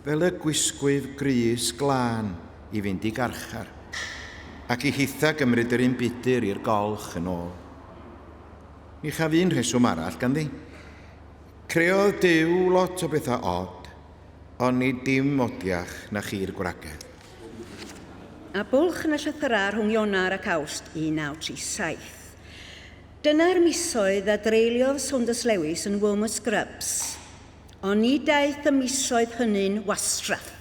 fel y gwisgwyf grys glân i fynd i garchar, ac i hitha gymryd yr un budur i'r golch yn ôl. Ni chaf un rheswm arall ganddi. Creodd Duw lot o bethau od, ond nid dim odiach na chi'r gwragedd. A bwlch yn y llythyrau rhwng Ionawr ac Awst 1937. Dyna'r misoedd a dreuliodd Saunders Lewis yn Wormwood Scrubs, ond ni daeth y misoedd hynny'n wastraff.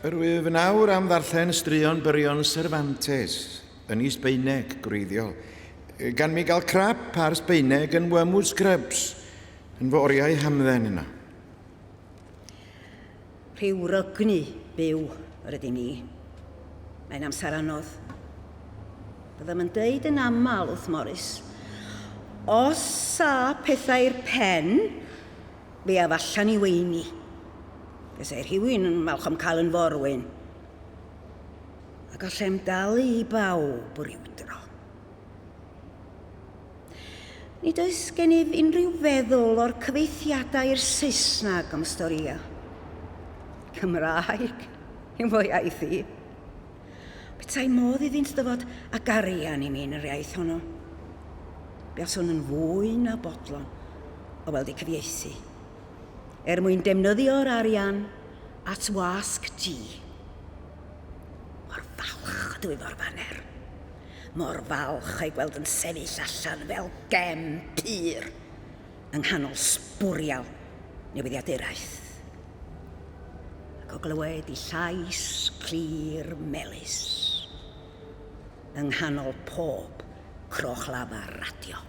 Yr wyf yn awr am ddarllen straeon byrion Cervantes yn ei Sbaeneg gwreiddiol, gan mi gael crap ar Sbaeneg yn Wormwood Scrubs yn fy oriau hamdden yno. Rhyw rygnu byw yr ydym ni. Mae'n amser anodd. Byddem yn deud yn aml wrth Morris, os sa pethau i'r pen, Mi af allan i weini. Fe rhywun yn falch am cael yn forwyn. A gallem dalu i bawb rywdro. Nid oes gennyf unrhyw feddwl o'r cyfeithiadau i'r Saesneg am storïau. Cymraeg yw fy iaith i. Petai modd iddynt ddyfod ag arian i mi yn yr iaith honno, buaswn yn fwy na bodlon o weld eu cyfieithu, er mwyn defnyddio'r arian at wasg G. Mor falch ydw i fo'r faner. Mor falch o'i gweld yn sefyll allan fel gem pur yng nghanol sbwriel newyddiaduraeth. Ac o glywed i llais clir melys yng nghanol pob croch lafar radio.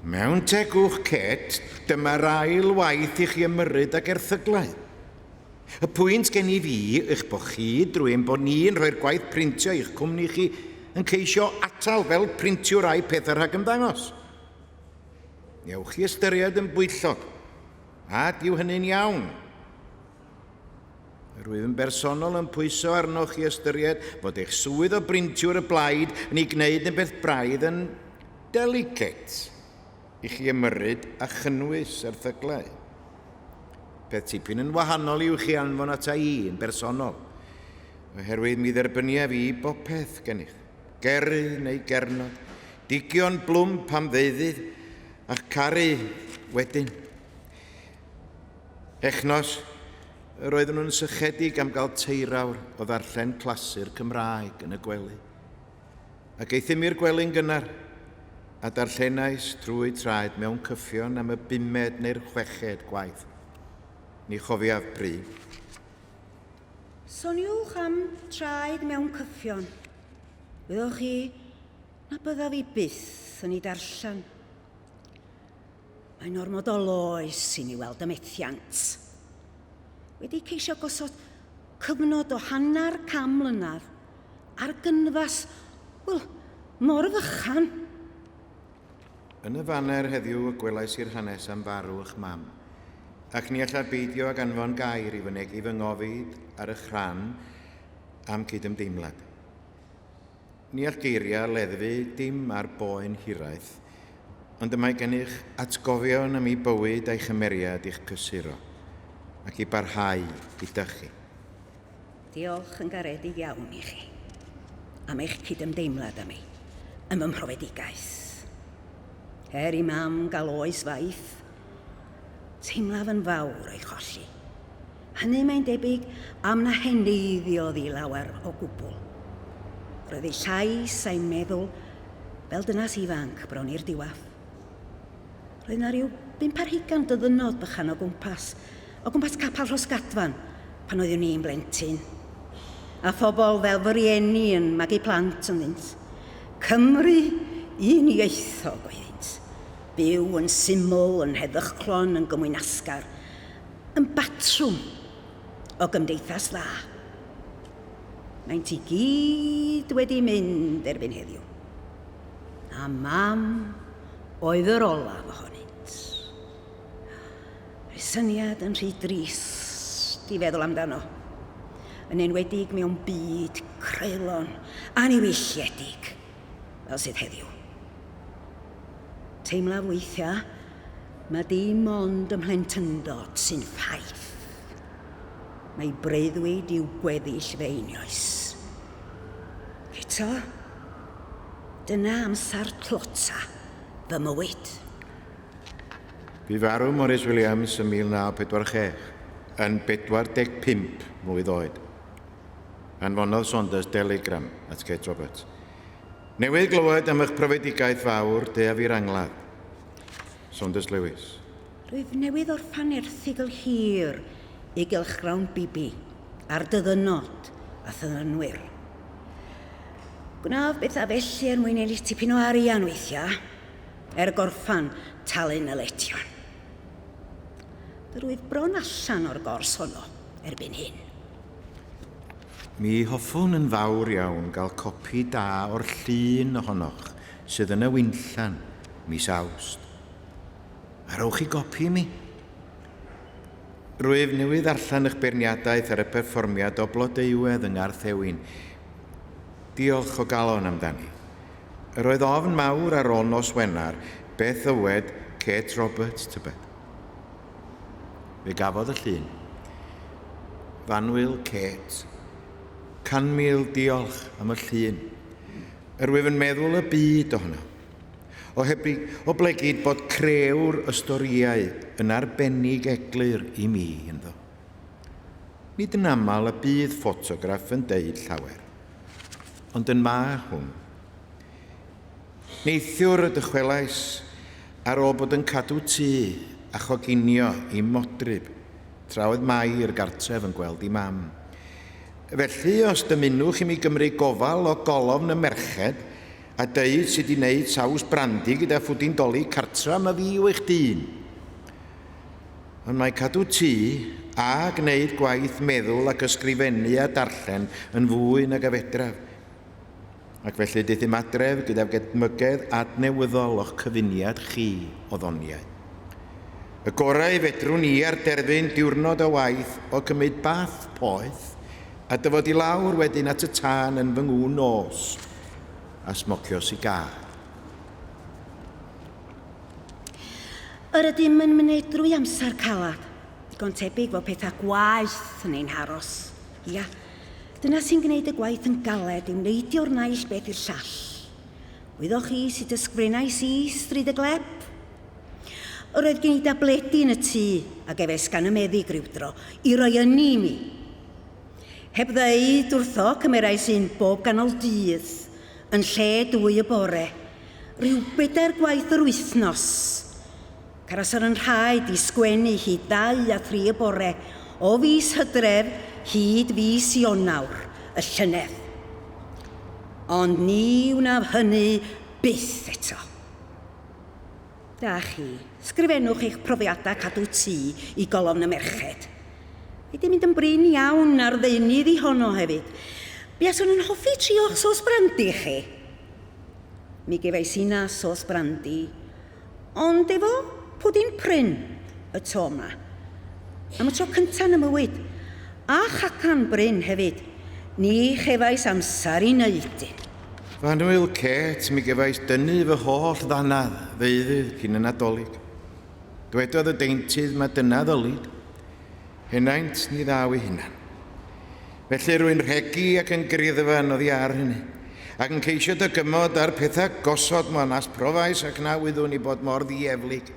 Mewn tegwch, Kate, dyma'r ail waith i chi ymyrryd ag erthyglau. Y pwynt gen i fi eich bod chi, drwy ein bod ni'n rhoi'r gwaith printio i'ch cwmni chi, yn ceisio atal fel printiwr rai pethau rhag ymddangos. Newch chi ystyried yn bwyllog, a dyw hynny'n iawn. Yr wyf yn bersonol yn pwyso arnoch i ystyried fod eich swydd o brintiwr y blaid yn ei gwneud yn beth braidd yn delicate i chi ymyrryd a chynnwys erthyglau. Peth tipyn yn wahanol yw chi anfon ata i yn bersonol, oherwydd mi dderbyniaf i bopeth gennych. Geri neu gernod, digion blwmp am ddeuddydd, a'ch caru wedyn. Echnos, yr oeddwn yn sychedig am gael teirawr o ddarllen clasur Cymraeg yn y gwely. Ac euthum i'r gwely'n gynnar, a darllenais trwy traed mewn cyffion am y bumed neu'r chweched gwaith. Ni chofiaf pryd. Soniwch am traed mewn cyffion. Wyddoch chi na byddaf i byth yn ei darllen. Mae'n ormod o loes i mi weld y methiant. Wedi ceisio gosod cyfnod o hanner cam mlynedd ar gynfas, wel, mor fychan. Yn y faner heddiw y gwelais i'r hanes am farw ych mam, ac ni allaf beidio ag anfon gair i fynegi fy ngofid ar eich rhan a'm cydymdeimlad. Ni all geiriau leddfu dim ar boen hiraeth, ond y mae gennych atgofion am ei bywyd a'i chymeriad i'ch cysuro, ac i barhau gyda chi. Diolch yn garedig iawn i chi am eich cydymdeimlad â mi yn fy mhrofedigaeth. Er i mam gael oes faith, teimlaf yn fawr o'i cholli. Hynny mae'n debyg am na heneiddiodd i lawer o gwbl. Roedd ei llais a'i meddwl fel dynas ifanc bron i'r diwadd. Roedd 'na ryw bump ar hugain dyddynnod bychan o gwmpas, o gwmpas capel Rhosgadfan pan oeddwn i'n blentyn. A phobl fel fy rieni yn magu plant ynddynt. Cymry unieithog oeddynt. Byw yn syml, yn heddychlon, yn gymwynasgar. Yn batrwm o gymdeithas dda. Maent i gyd wedi mynd erbyn heddiw. A mam oedd yr olaf ohonynt. Mae syniad yn rhy drist i feddwl amdano, yn enwedig mewn byd creulon a niwylliedig fel sydd heddiw. Teimlaf weithiau mae dim ond ym mhlentyndod sy'n ffaith. Mae breuddwyd yw gweddill fy einioes. Eto, dyna amser tlota fy mywyd. Bu farw Morris Williams ym 1946, yn 45 mlwydd oed. Anfonodd Saunders deligram at Kate Roberts. Newydd glywed am eich profedigaeth fawr, deaf i'r angladd. Saunders Lewis. Rwyf newydd orffan erthygl hir i gylchgrawn Bibi ar dyddynod a thyddynwyr. Gwnaf bethau felly er mwyn ennill tipyn o arian weithiau, er gorffan talu nyledion. Rwyf bron allan o'r gors honno erbyn hyn. Mi hoffwn yn fawr iawn gael copi da o'r llun ohonoch sydd yn y winllan mis Awst. A rowch chi gopi i mi? Rwyf newydd ddarllen eich beirniadaeth ar y perfformiad o Blodeuwedd yng Ngarth Ewin. Diolch o galon amdani. Yr oedd ofn mawr ar ôl nos Wener, beth ddywed Kate Roberts, tybed? Fe gafodd y llun. F'annwyl Kate, 100,000 diolch am y llun. Yr wyf yn meddwl y byd ohono. Oblegid bod crëwr y storïau yn arbennig eglur i mi ynddo. Nid yn aml y bydd ffotograff yn deud llawer, ond yn ma hwn. Neithiwr y dychwelais ar ôl bod yn cadw tŷ a choginio i modryb, tra oedd Mair gartref yn gweld ei mam. Felly, os dymunwch i mi gymryd gofal o golofn y merched, A deud sut i wneud saws brandi gyda phwdin doli cartra ma fi yw eich dyn. Ond mae cadw tŷ a gwneud gwaith meddwl ac ysgrifennu a darllen yn fwy nag a fedraf. Ac felly deuthum adref gyda gedmygedd adnewyddol o'ch cyfuniad chi o ddoniau. Y gorau fedrwn i ar derfyn diwrnod o waith o cymryd bath poeth a dyfod i lawr wedyn at y tân yn fy ngŵn nos a smocio sigâr. Yr ydym yn myned drwy amser calad. Digon tebyg fod pethau gwaeth yn ein haros. Ia, dyna sy'n gwneud y gwaith yn galed yw neidio'r naill beth i'r llall. Wyddoch chi sut ysgrifennais i Stryd y Gleb? Yr oedd gen i dabledi yn y tŷ a gefais gan y meddyg rywdro i roi ynni i mi. Heb ddeud wrtho, cymerais un bob ganol dydd, yn lle dwy y bore, rhyw bedair gwaith yr wythnos. Caras ar yn rhaid i sgwennu hyd ddau a thri y bore, o fis Hydref hyd fis Ionawr y llynedd. Ond ni wnaf hynny byth eto. Da chi. Sgrifennwch eich profiadau cadw tŷ i golofn y merched. Mae 'di mynd yn brin iawn ar ddeunydd i honno hefyd. Buaswn yn hoffi trio'ch sos brandi chi. Mi gefais inna sos brandi, ond efo pwdin prin y to 'ma. Am y tro cynta yn 'y mywyd. A chacan brin hefyd. Ni chefais amser i wneud un. Fy annwyl Kate, mi gefais dynnu fy holl ddannedd ddeuddydd cyn y Nadolig. Dwedodd y deintydd ma dyna ddylid. Henaint ni ddaw ei hunan. Felly rwy'n rhegi ac yn griddfan oddi ar hynny, ac yn ceisio dygymod â'r pethau gosod ma nas profais ac na wyddwn i bod mor ddieflig.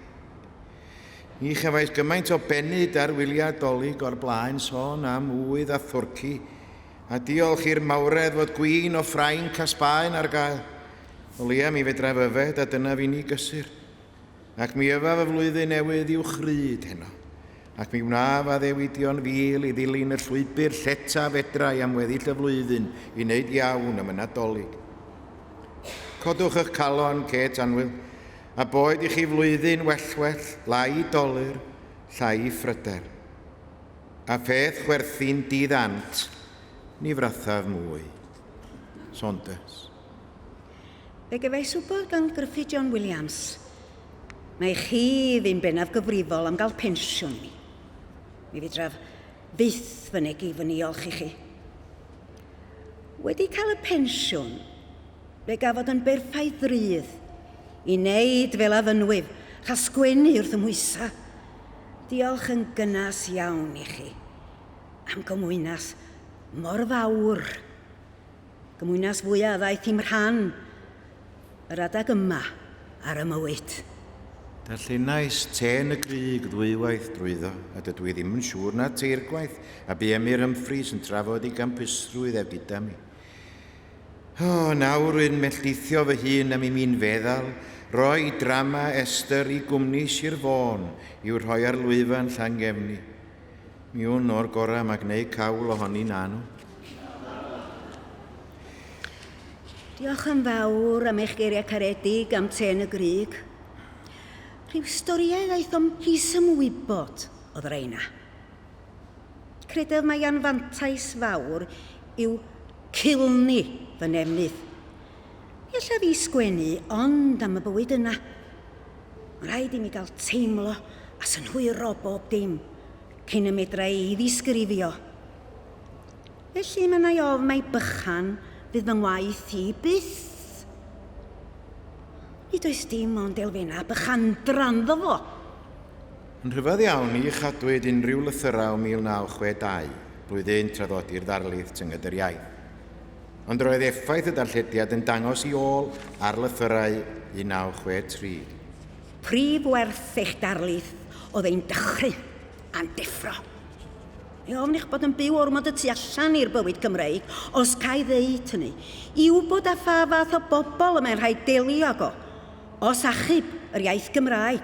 Ni chefais gymaint o benyd ar wyliau Dolig o'r blaen sôn am ŵydd a thwrci, a diolch i'r mawredd fod gwin o Ffrainc a Sbaen ar gael. O leia mi fedraf yfed a dyna fi'n i gysur. Ac mi yfaf y flwyddyn newydd i'w chryd heno. Ac mi wnaf addewidion fil i ddilyn y llwybr lleta fedra i am weddill y flwyddyn i wneud iawn am y Nadolig. Codwch eich calon, Kate annwyl, A boed i chi flwyddyn well-well, lai dolur, llai phryder. A pheth chwerthin di-ddant, ni frathaf mwy. Saunders. Fe gefais wybod gan Gruffydd John Williams mai chi fu'n bennaf gyfrifol am gael pensiwn i mi. Mi fedraf fyth fynegi fy niolch i chi. Wedi cael y pensiwn, Fe gafodd yn berffaith rydd i wneud fel a fynwyf, chael sgwennu wrth y mhwysa. Diolch yn gynnas iawn i chi am gymwynas mor fawr. Gymwynas fwyaf a ddaeth i'm rhan yr adeg yma ar y mywyd. Darllenais Trên y Grug ddwywaith drwyddo, a dydw i ddim yn siŵr na teirgwaith, a bu Emyr Humphreys yn trafod ei gampusrwydd ef gyda mi. O, nawr rwy'n melltithio fy hun am i mi'n feddal roi drama Esther i gwmni Sir Fôn i'w rhoi ar lwyfan Llangefni. Mi wn o'r gorau mae gwneud cawl ohoni na nhw. Diolch yn fawr am eich geiriau caredig am Trên y Grug. Rhyw storïau ddaethom hisymwybod oedd rheina. Credaf mai anfantais fawr yw culni fy nefnydd. Mi allaf i sgwennu ond am y bywyd yna. Mae'n rhaid i mi gael teimlo a synhwyro bob dim cyn y medra i ddisgrifio. Felly mae 'na ofn mai bychan fydd fy ngwaith i byth. Nid oes dim ond elfennau bychandra ynddo fo. Yn rhyfedd iawn, ni chadwyd unrhyw lythyrau o 1962, blwyddyn traddodi'r ddarlith Tynged yr Iaith. Ond roedd effaith y darllediad yn dangos i ôl ar lythyrau 1963. Prif werth eich darlith oedd ein dychryn a'n deffro. Mae ofn eich bod yn byw ormod y tu allan i'r bywyd Cymreig, os ca i ddeud hynny, i wybod â pha fath o bobl y mae'n rhaid delio ag o, os achub yr iaith Gymraeg.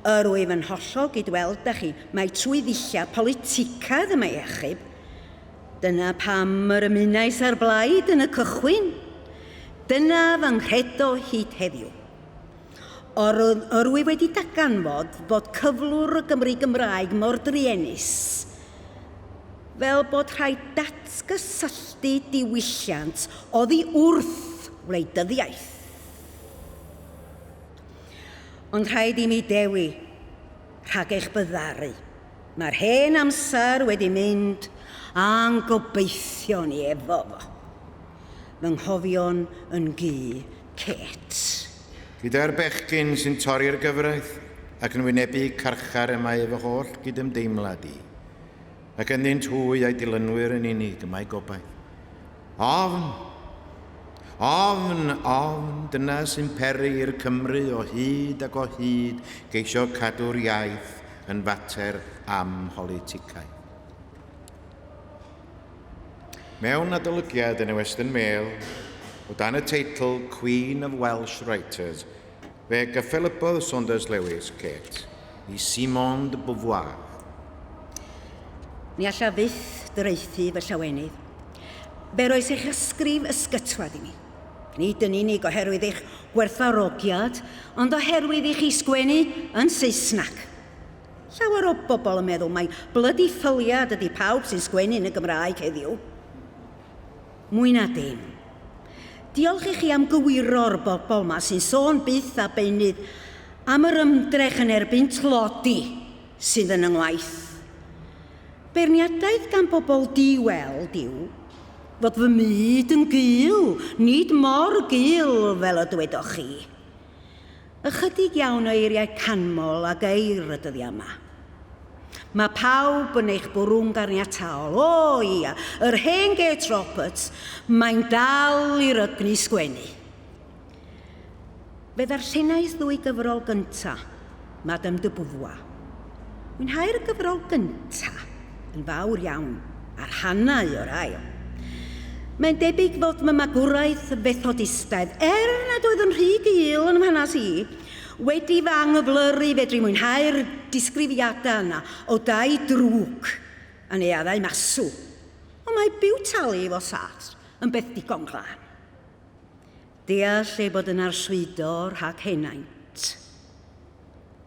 Yr wyf yn hollol gyd-weld â chi mai trwy ddulliau politicaidd y mae ei achub. Dyna pam yr ymunais â'r Blaid yn y cychwyn. Dyna fy nghredo hyd heddiw. Yr wyf wedi darganfod fod cyflwr y Gymru Gymraeg mor druenus, fel bod rhaid datgysylltu diwylliant oddi wrth wleidyddiaeth. Ond rhaid i mi dewi rhag eich byddaru. Mae'r hen amser wedi mynd a'n gobeithion i efo fo. Fy nghofion yn gu Kate. Gyda'r bechgyn sy'n torri'r gyfraith ac yn wynebu carchar y mae fy holl gydymdeimlad i, ac ynddynt hwy a'i dilynwyr yn unig y mae gobaith. Ofn! Ofn! Ofn! Dyna sy'n peri i'r Cymry o hyd ac o hyd geisio cadw'r iaith yn fater amholiticaidd. Mewn adolygiad yn y Western Mail, o dan y teitl Queen of Welsh Writers, fe gyffelybodd Saunders Lewis Kate i Simone de Beauvoir. Ni allaf fyth draethu fy llawenydd. Fe roes eich ysgrif ysgytwad i mi. Nid yn unig oherwydd eich gwerthfawrogiad, ond oherwydd i chi sgwennu yn Saesneg. Llawer o bobl yn meddwl mai blydi ffyliad ydi pawb sy'n sgwennu yn y Gymraeg heddiw. Mwy na dim. Diolch i chi am gywiro'r bobl 'ma sy'n sôn byth a beunydd am yr ymdrech yn erbyn tlodi sydd yn 'y ngwaith. Beirniadaeth gan bobl di-weld yw fod fy myd yn gul, nid mor gul fel y dywedoch chi. Ychydig iawn o eiriau canmol a geir y dyddiau yma. Mae pawb yn eich bwrw'n ganiataol. O, ia, yr hen Gate Roberts, mae'n dal i rygnu sgwennu. Fe ddarllenais ddwy gyfrol gynta, Madame de Beauvoir. Mwynhau'r gyfrol gynta yn fawr iawn, a rhannau o'r ail. Mae'n debyg fod fy magwraeth Fethodistaidd, er nad oedd yn rhy gul yn mhanas i, wedi fy anghyflyru fedru mwynhau'r disgrifiadau yna o dai drwg a neuaddau masw. Ond mae byw talu efo Sartre yn beth digon glân. Deall ei bod yn arswydo rhag henaint.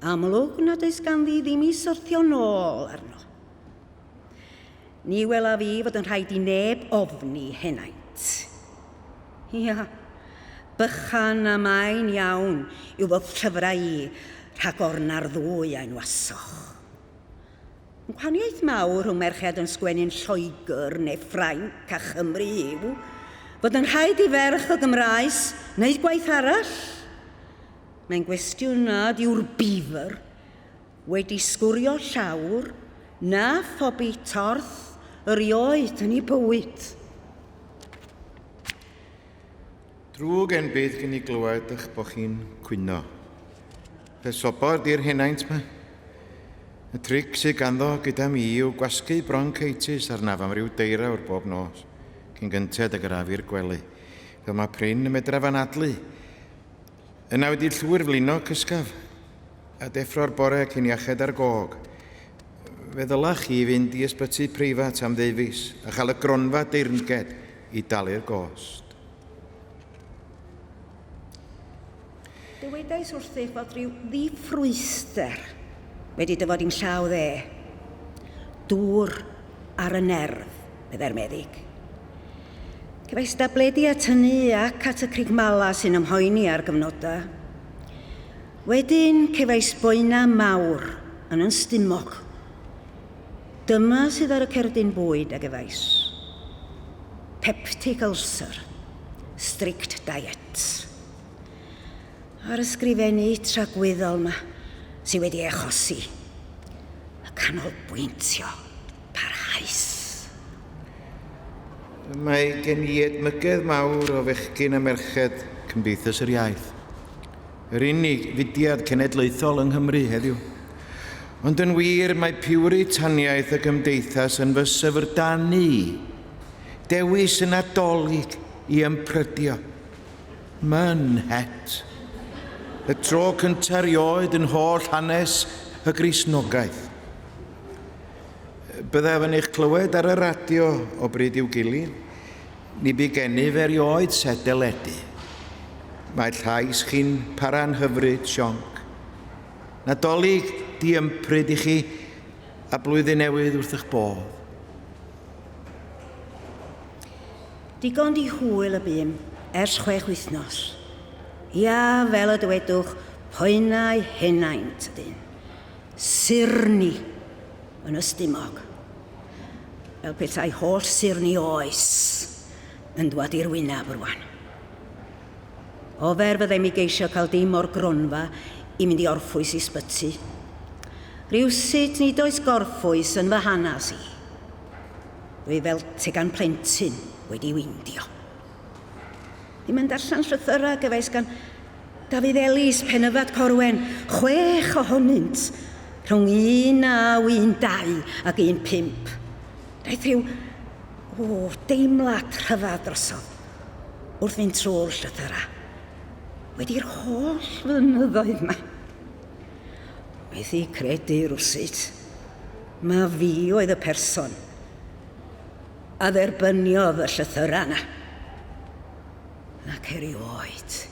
Amlwg nad oes ganddi ddim i syrthio nôl arno. Ni welaf i fod yn rhaid i neb ofni henaint. Ia, bychan a main iawn yw fod llyfrau i rhagor na'r ddwy a enwasoch. Yn gwahaniaeth mawr rhwng merched yn sgwennu'n Lloegr neu Ffrainc a Chymru yw fod yn rhaid i ferch o Gymraes wneud gwaith arall. Mae'n gwestiwn nad yw'r beaver wedi sgwrio llawr na phobi torth erioed yn ei bywyd. Drwg enbyd gen i glywed eich bod chi'n cwyno. Fe sobor di'r henaint ma. Y tric sydd ganddo gyda mi yw gwasgu bronchitis arnaf am ryw deirawr bob nos, cyn gynted ag yr af i'r gwely, fel mae prin y medraf anadlu. Yna wedi llwyr flino cysgaf, a deffro'r bore cyn iached ar gog. Fe ddylech chi fynd i ysbyty preifat am ddeufis a chael y gronfa deyrnged i dalu'r gost. Dywedais wrthych fod rhyw ddiffrwythder wedi dyfod i'm llaw dde. Dŵr ar y nerf, meddai'r meddyg. Cefais dabledi at hynny ac at y crigmala sy'n ymhoeni ar gyfnodau. Wedyn cefais boenau mawr yn yn stumog. Dyma sydd ar y cerdyn bwyd a gefais. Peptic ulcer. Strict diet. A'r ysgrifennu tragwyddol 'ma sydd wedi ei achosi y canolbwyntio parhaus. Mae gen i edmygedd mawr o fechgyn a merched Cymdeithas yr Iaith, yr unig fudiad cenedlaethol yng Nghymru heddiw. Ond yn wir, mae piwritaniaeth y gymdeithas yn fy syfrdanu i. Dewis y Nadolig i ymprydio. Myn het. Y tro cynta rioed yn holl hanes y Gristnogaeth. Byddaf yn eich clywed ar y radio o bryd i'w gilydd. Ni bu gennyf erioed set deledu. Mae llais chi'n para'n hyfryd, Sionc. Nadolig diympryd i chi a blwyddyn newydd wrth eich bodd. Digon di hwyl y bûm ers chwech wythnos. Ia, fel y dywedwch, poenau henaint ydyn. Surni yn y stumog. Fel petai holl surni oes yn dwad i'r wynab rwan. Ofer fyddem i geisio cael dim o'r gronfa i mynd i orffwys i sbyty. Rywsut nid oes gorffwys yn fy hanas i. Dwi fel tegan plentyn wedi weindio. Ddim yn darllen llythyrau gefais gan Dafydd Elis, Penyfad Corwen, chwech ohonynt, rhwng 1912 ac 15. Daeth rhyw, o, deimlad rhyfedd drosodd wrth fynd trwy'r llythyrau. Wedi'r holl flynyddoedd yma. Methu credu rywsut. Ma fi oedd y person a dderbyniodd y llythyrau yna. Ac erioed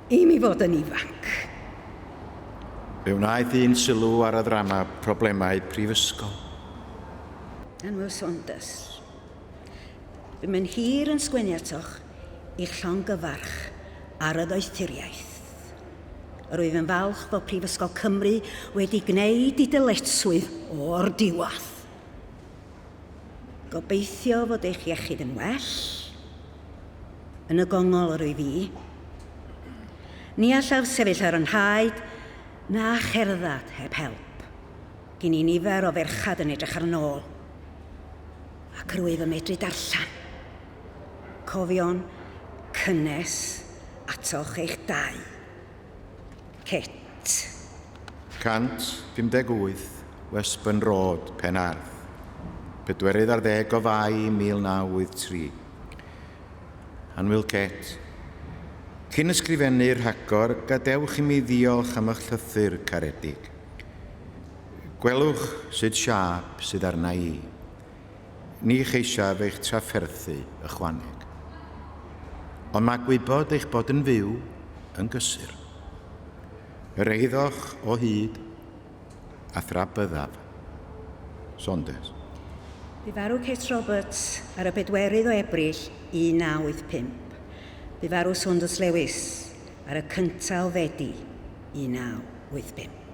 i mi fod yn ifanc. Fe wnaeth un sylw ar y ddrama Problemau Prifysgol. Annwyl Saunders. Bum yn hir yn sgwennu atoch i'ch llongyfarch ar y ddoethuriaeth. Yr wyf yn falch bod Prifysgol Cymru wedi gwneud i dyletswydd o'r diwedd. Gobeithio fod eich iechyd yn well. Yn y gongol yr wyf i. Ni allaf sefyll ar 'y nhaid na cherdded heb help. Gin i nifer o ferchad yn edrych ar yn ôl. Ac rwyf yn medru darllen. Cofion cynnes atoch eich dau. Kit. 158 Westburn Road, Penarth, pedwerydd ar ddeg o Fai 1983. Annwyl Kate, Cyn ysgrifennu rhagor, gadewch i mi ddiolch am eich llythyr caredig. Gwelwch sut siâp sydd arna i. Ni cheisiaf eich trafferthu ychwaneg. Ond mae gwybod eich bod yn fyw yn gysur. Yr eiddoch o hyd, a thra byddaf. Saunders. Bu farw Kate Roberts ar y bedwerydd o Ebrill 1985. Bu farw Saunders Lewis ar y cyntaf o Fedi 1985.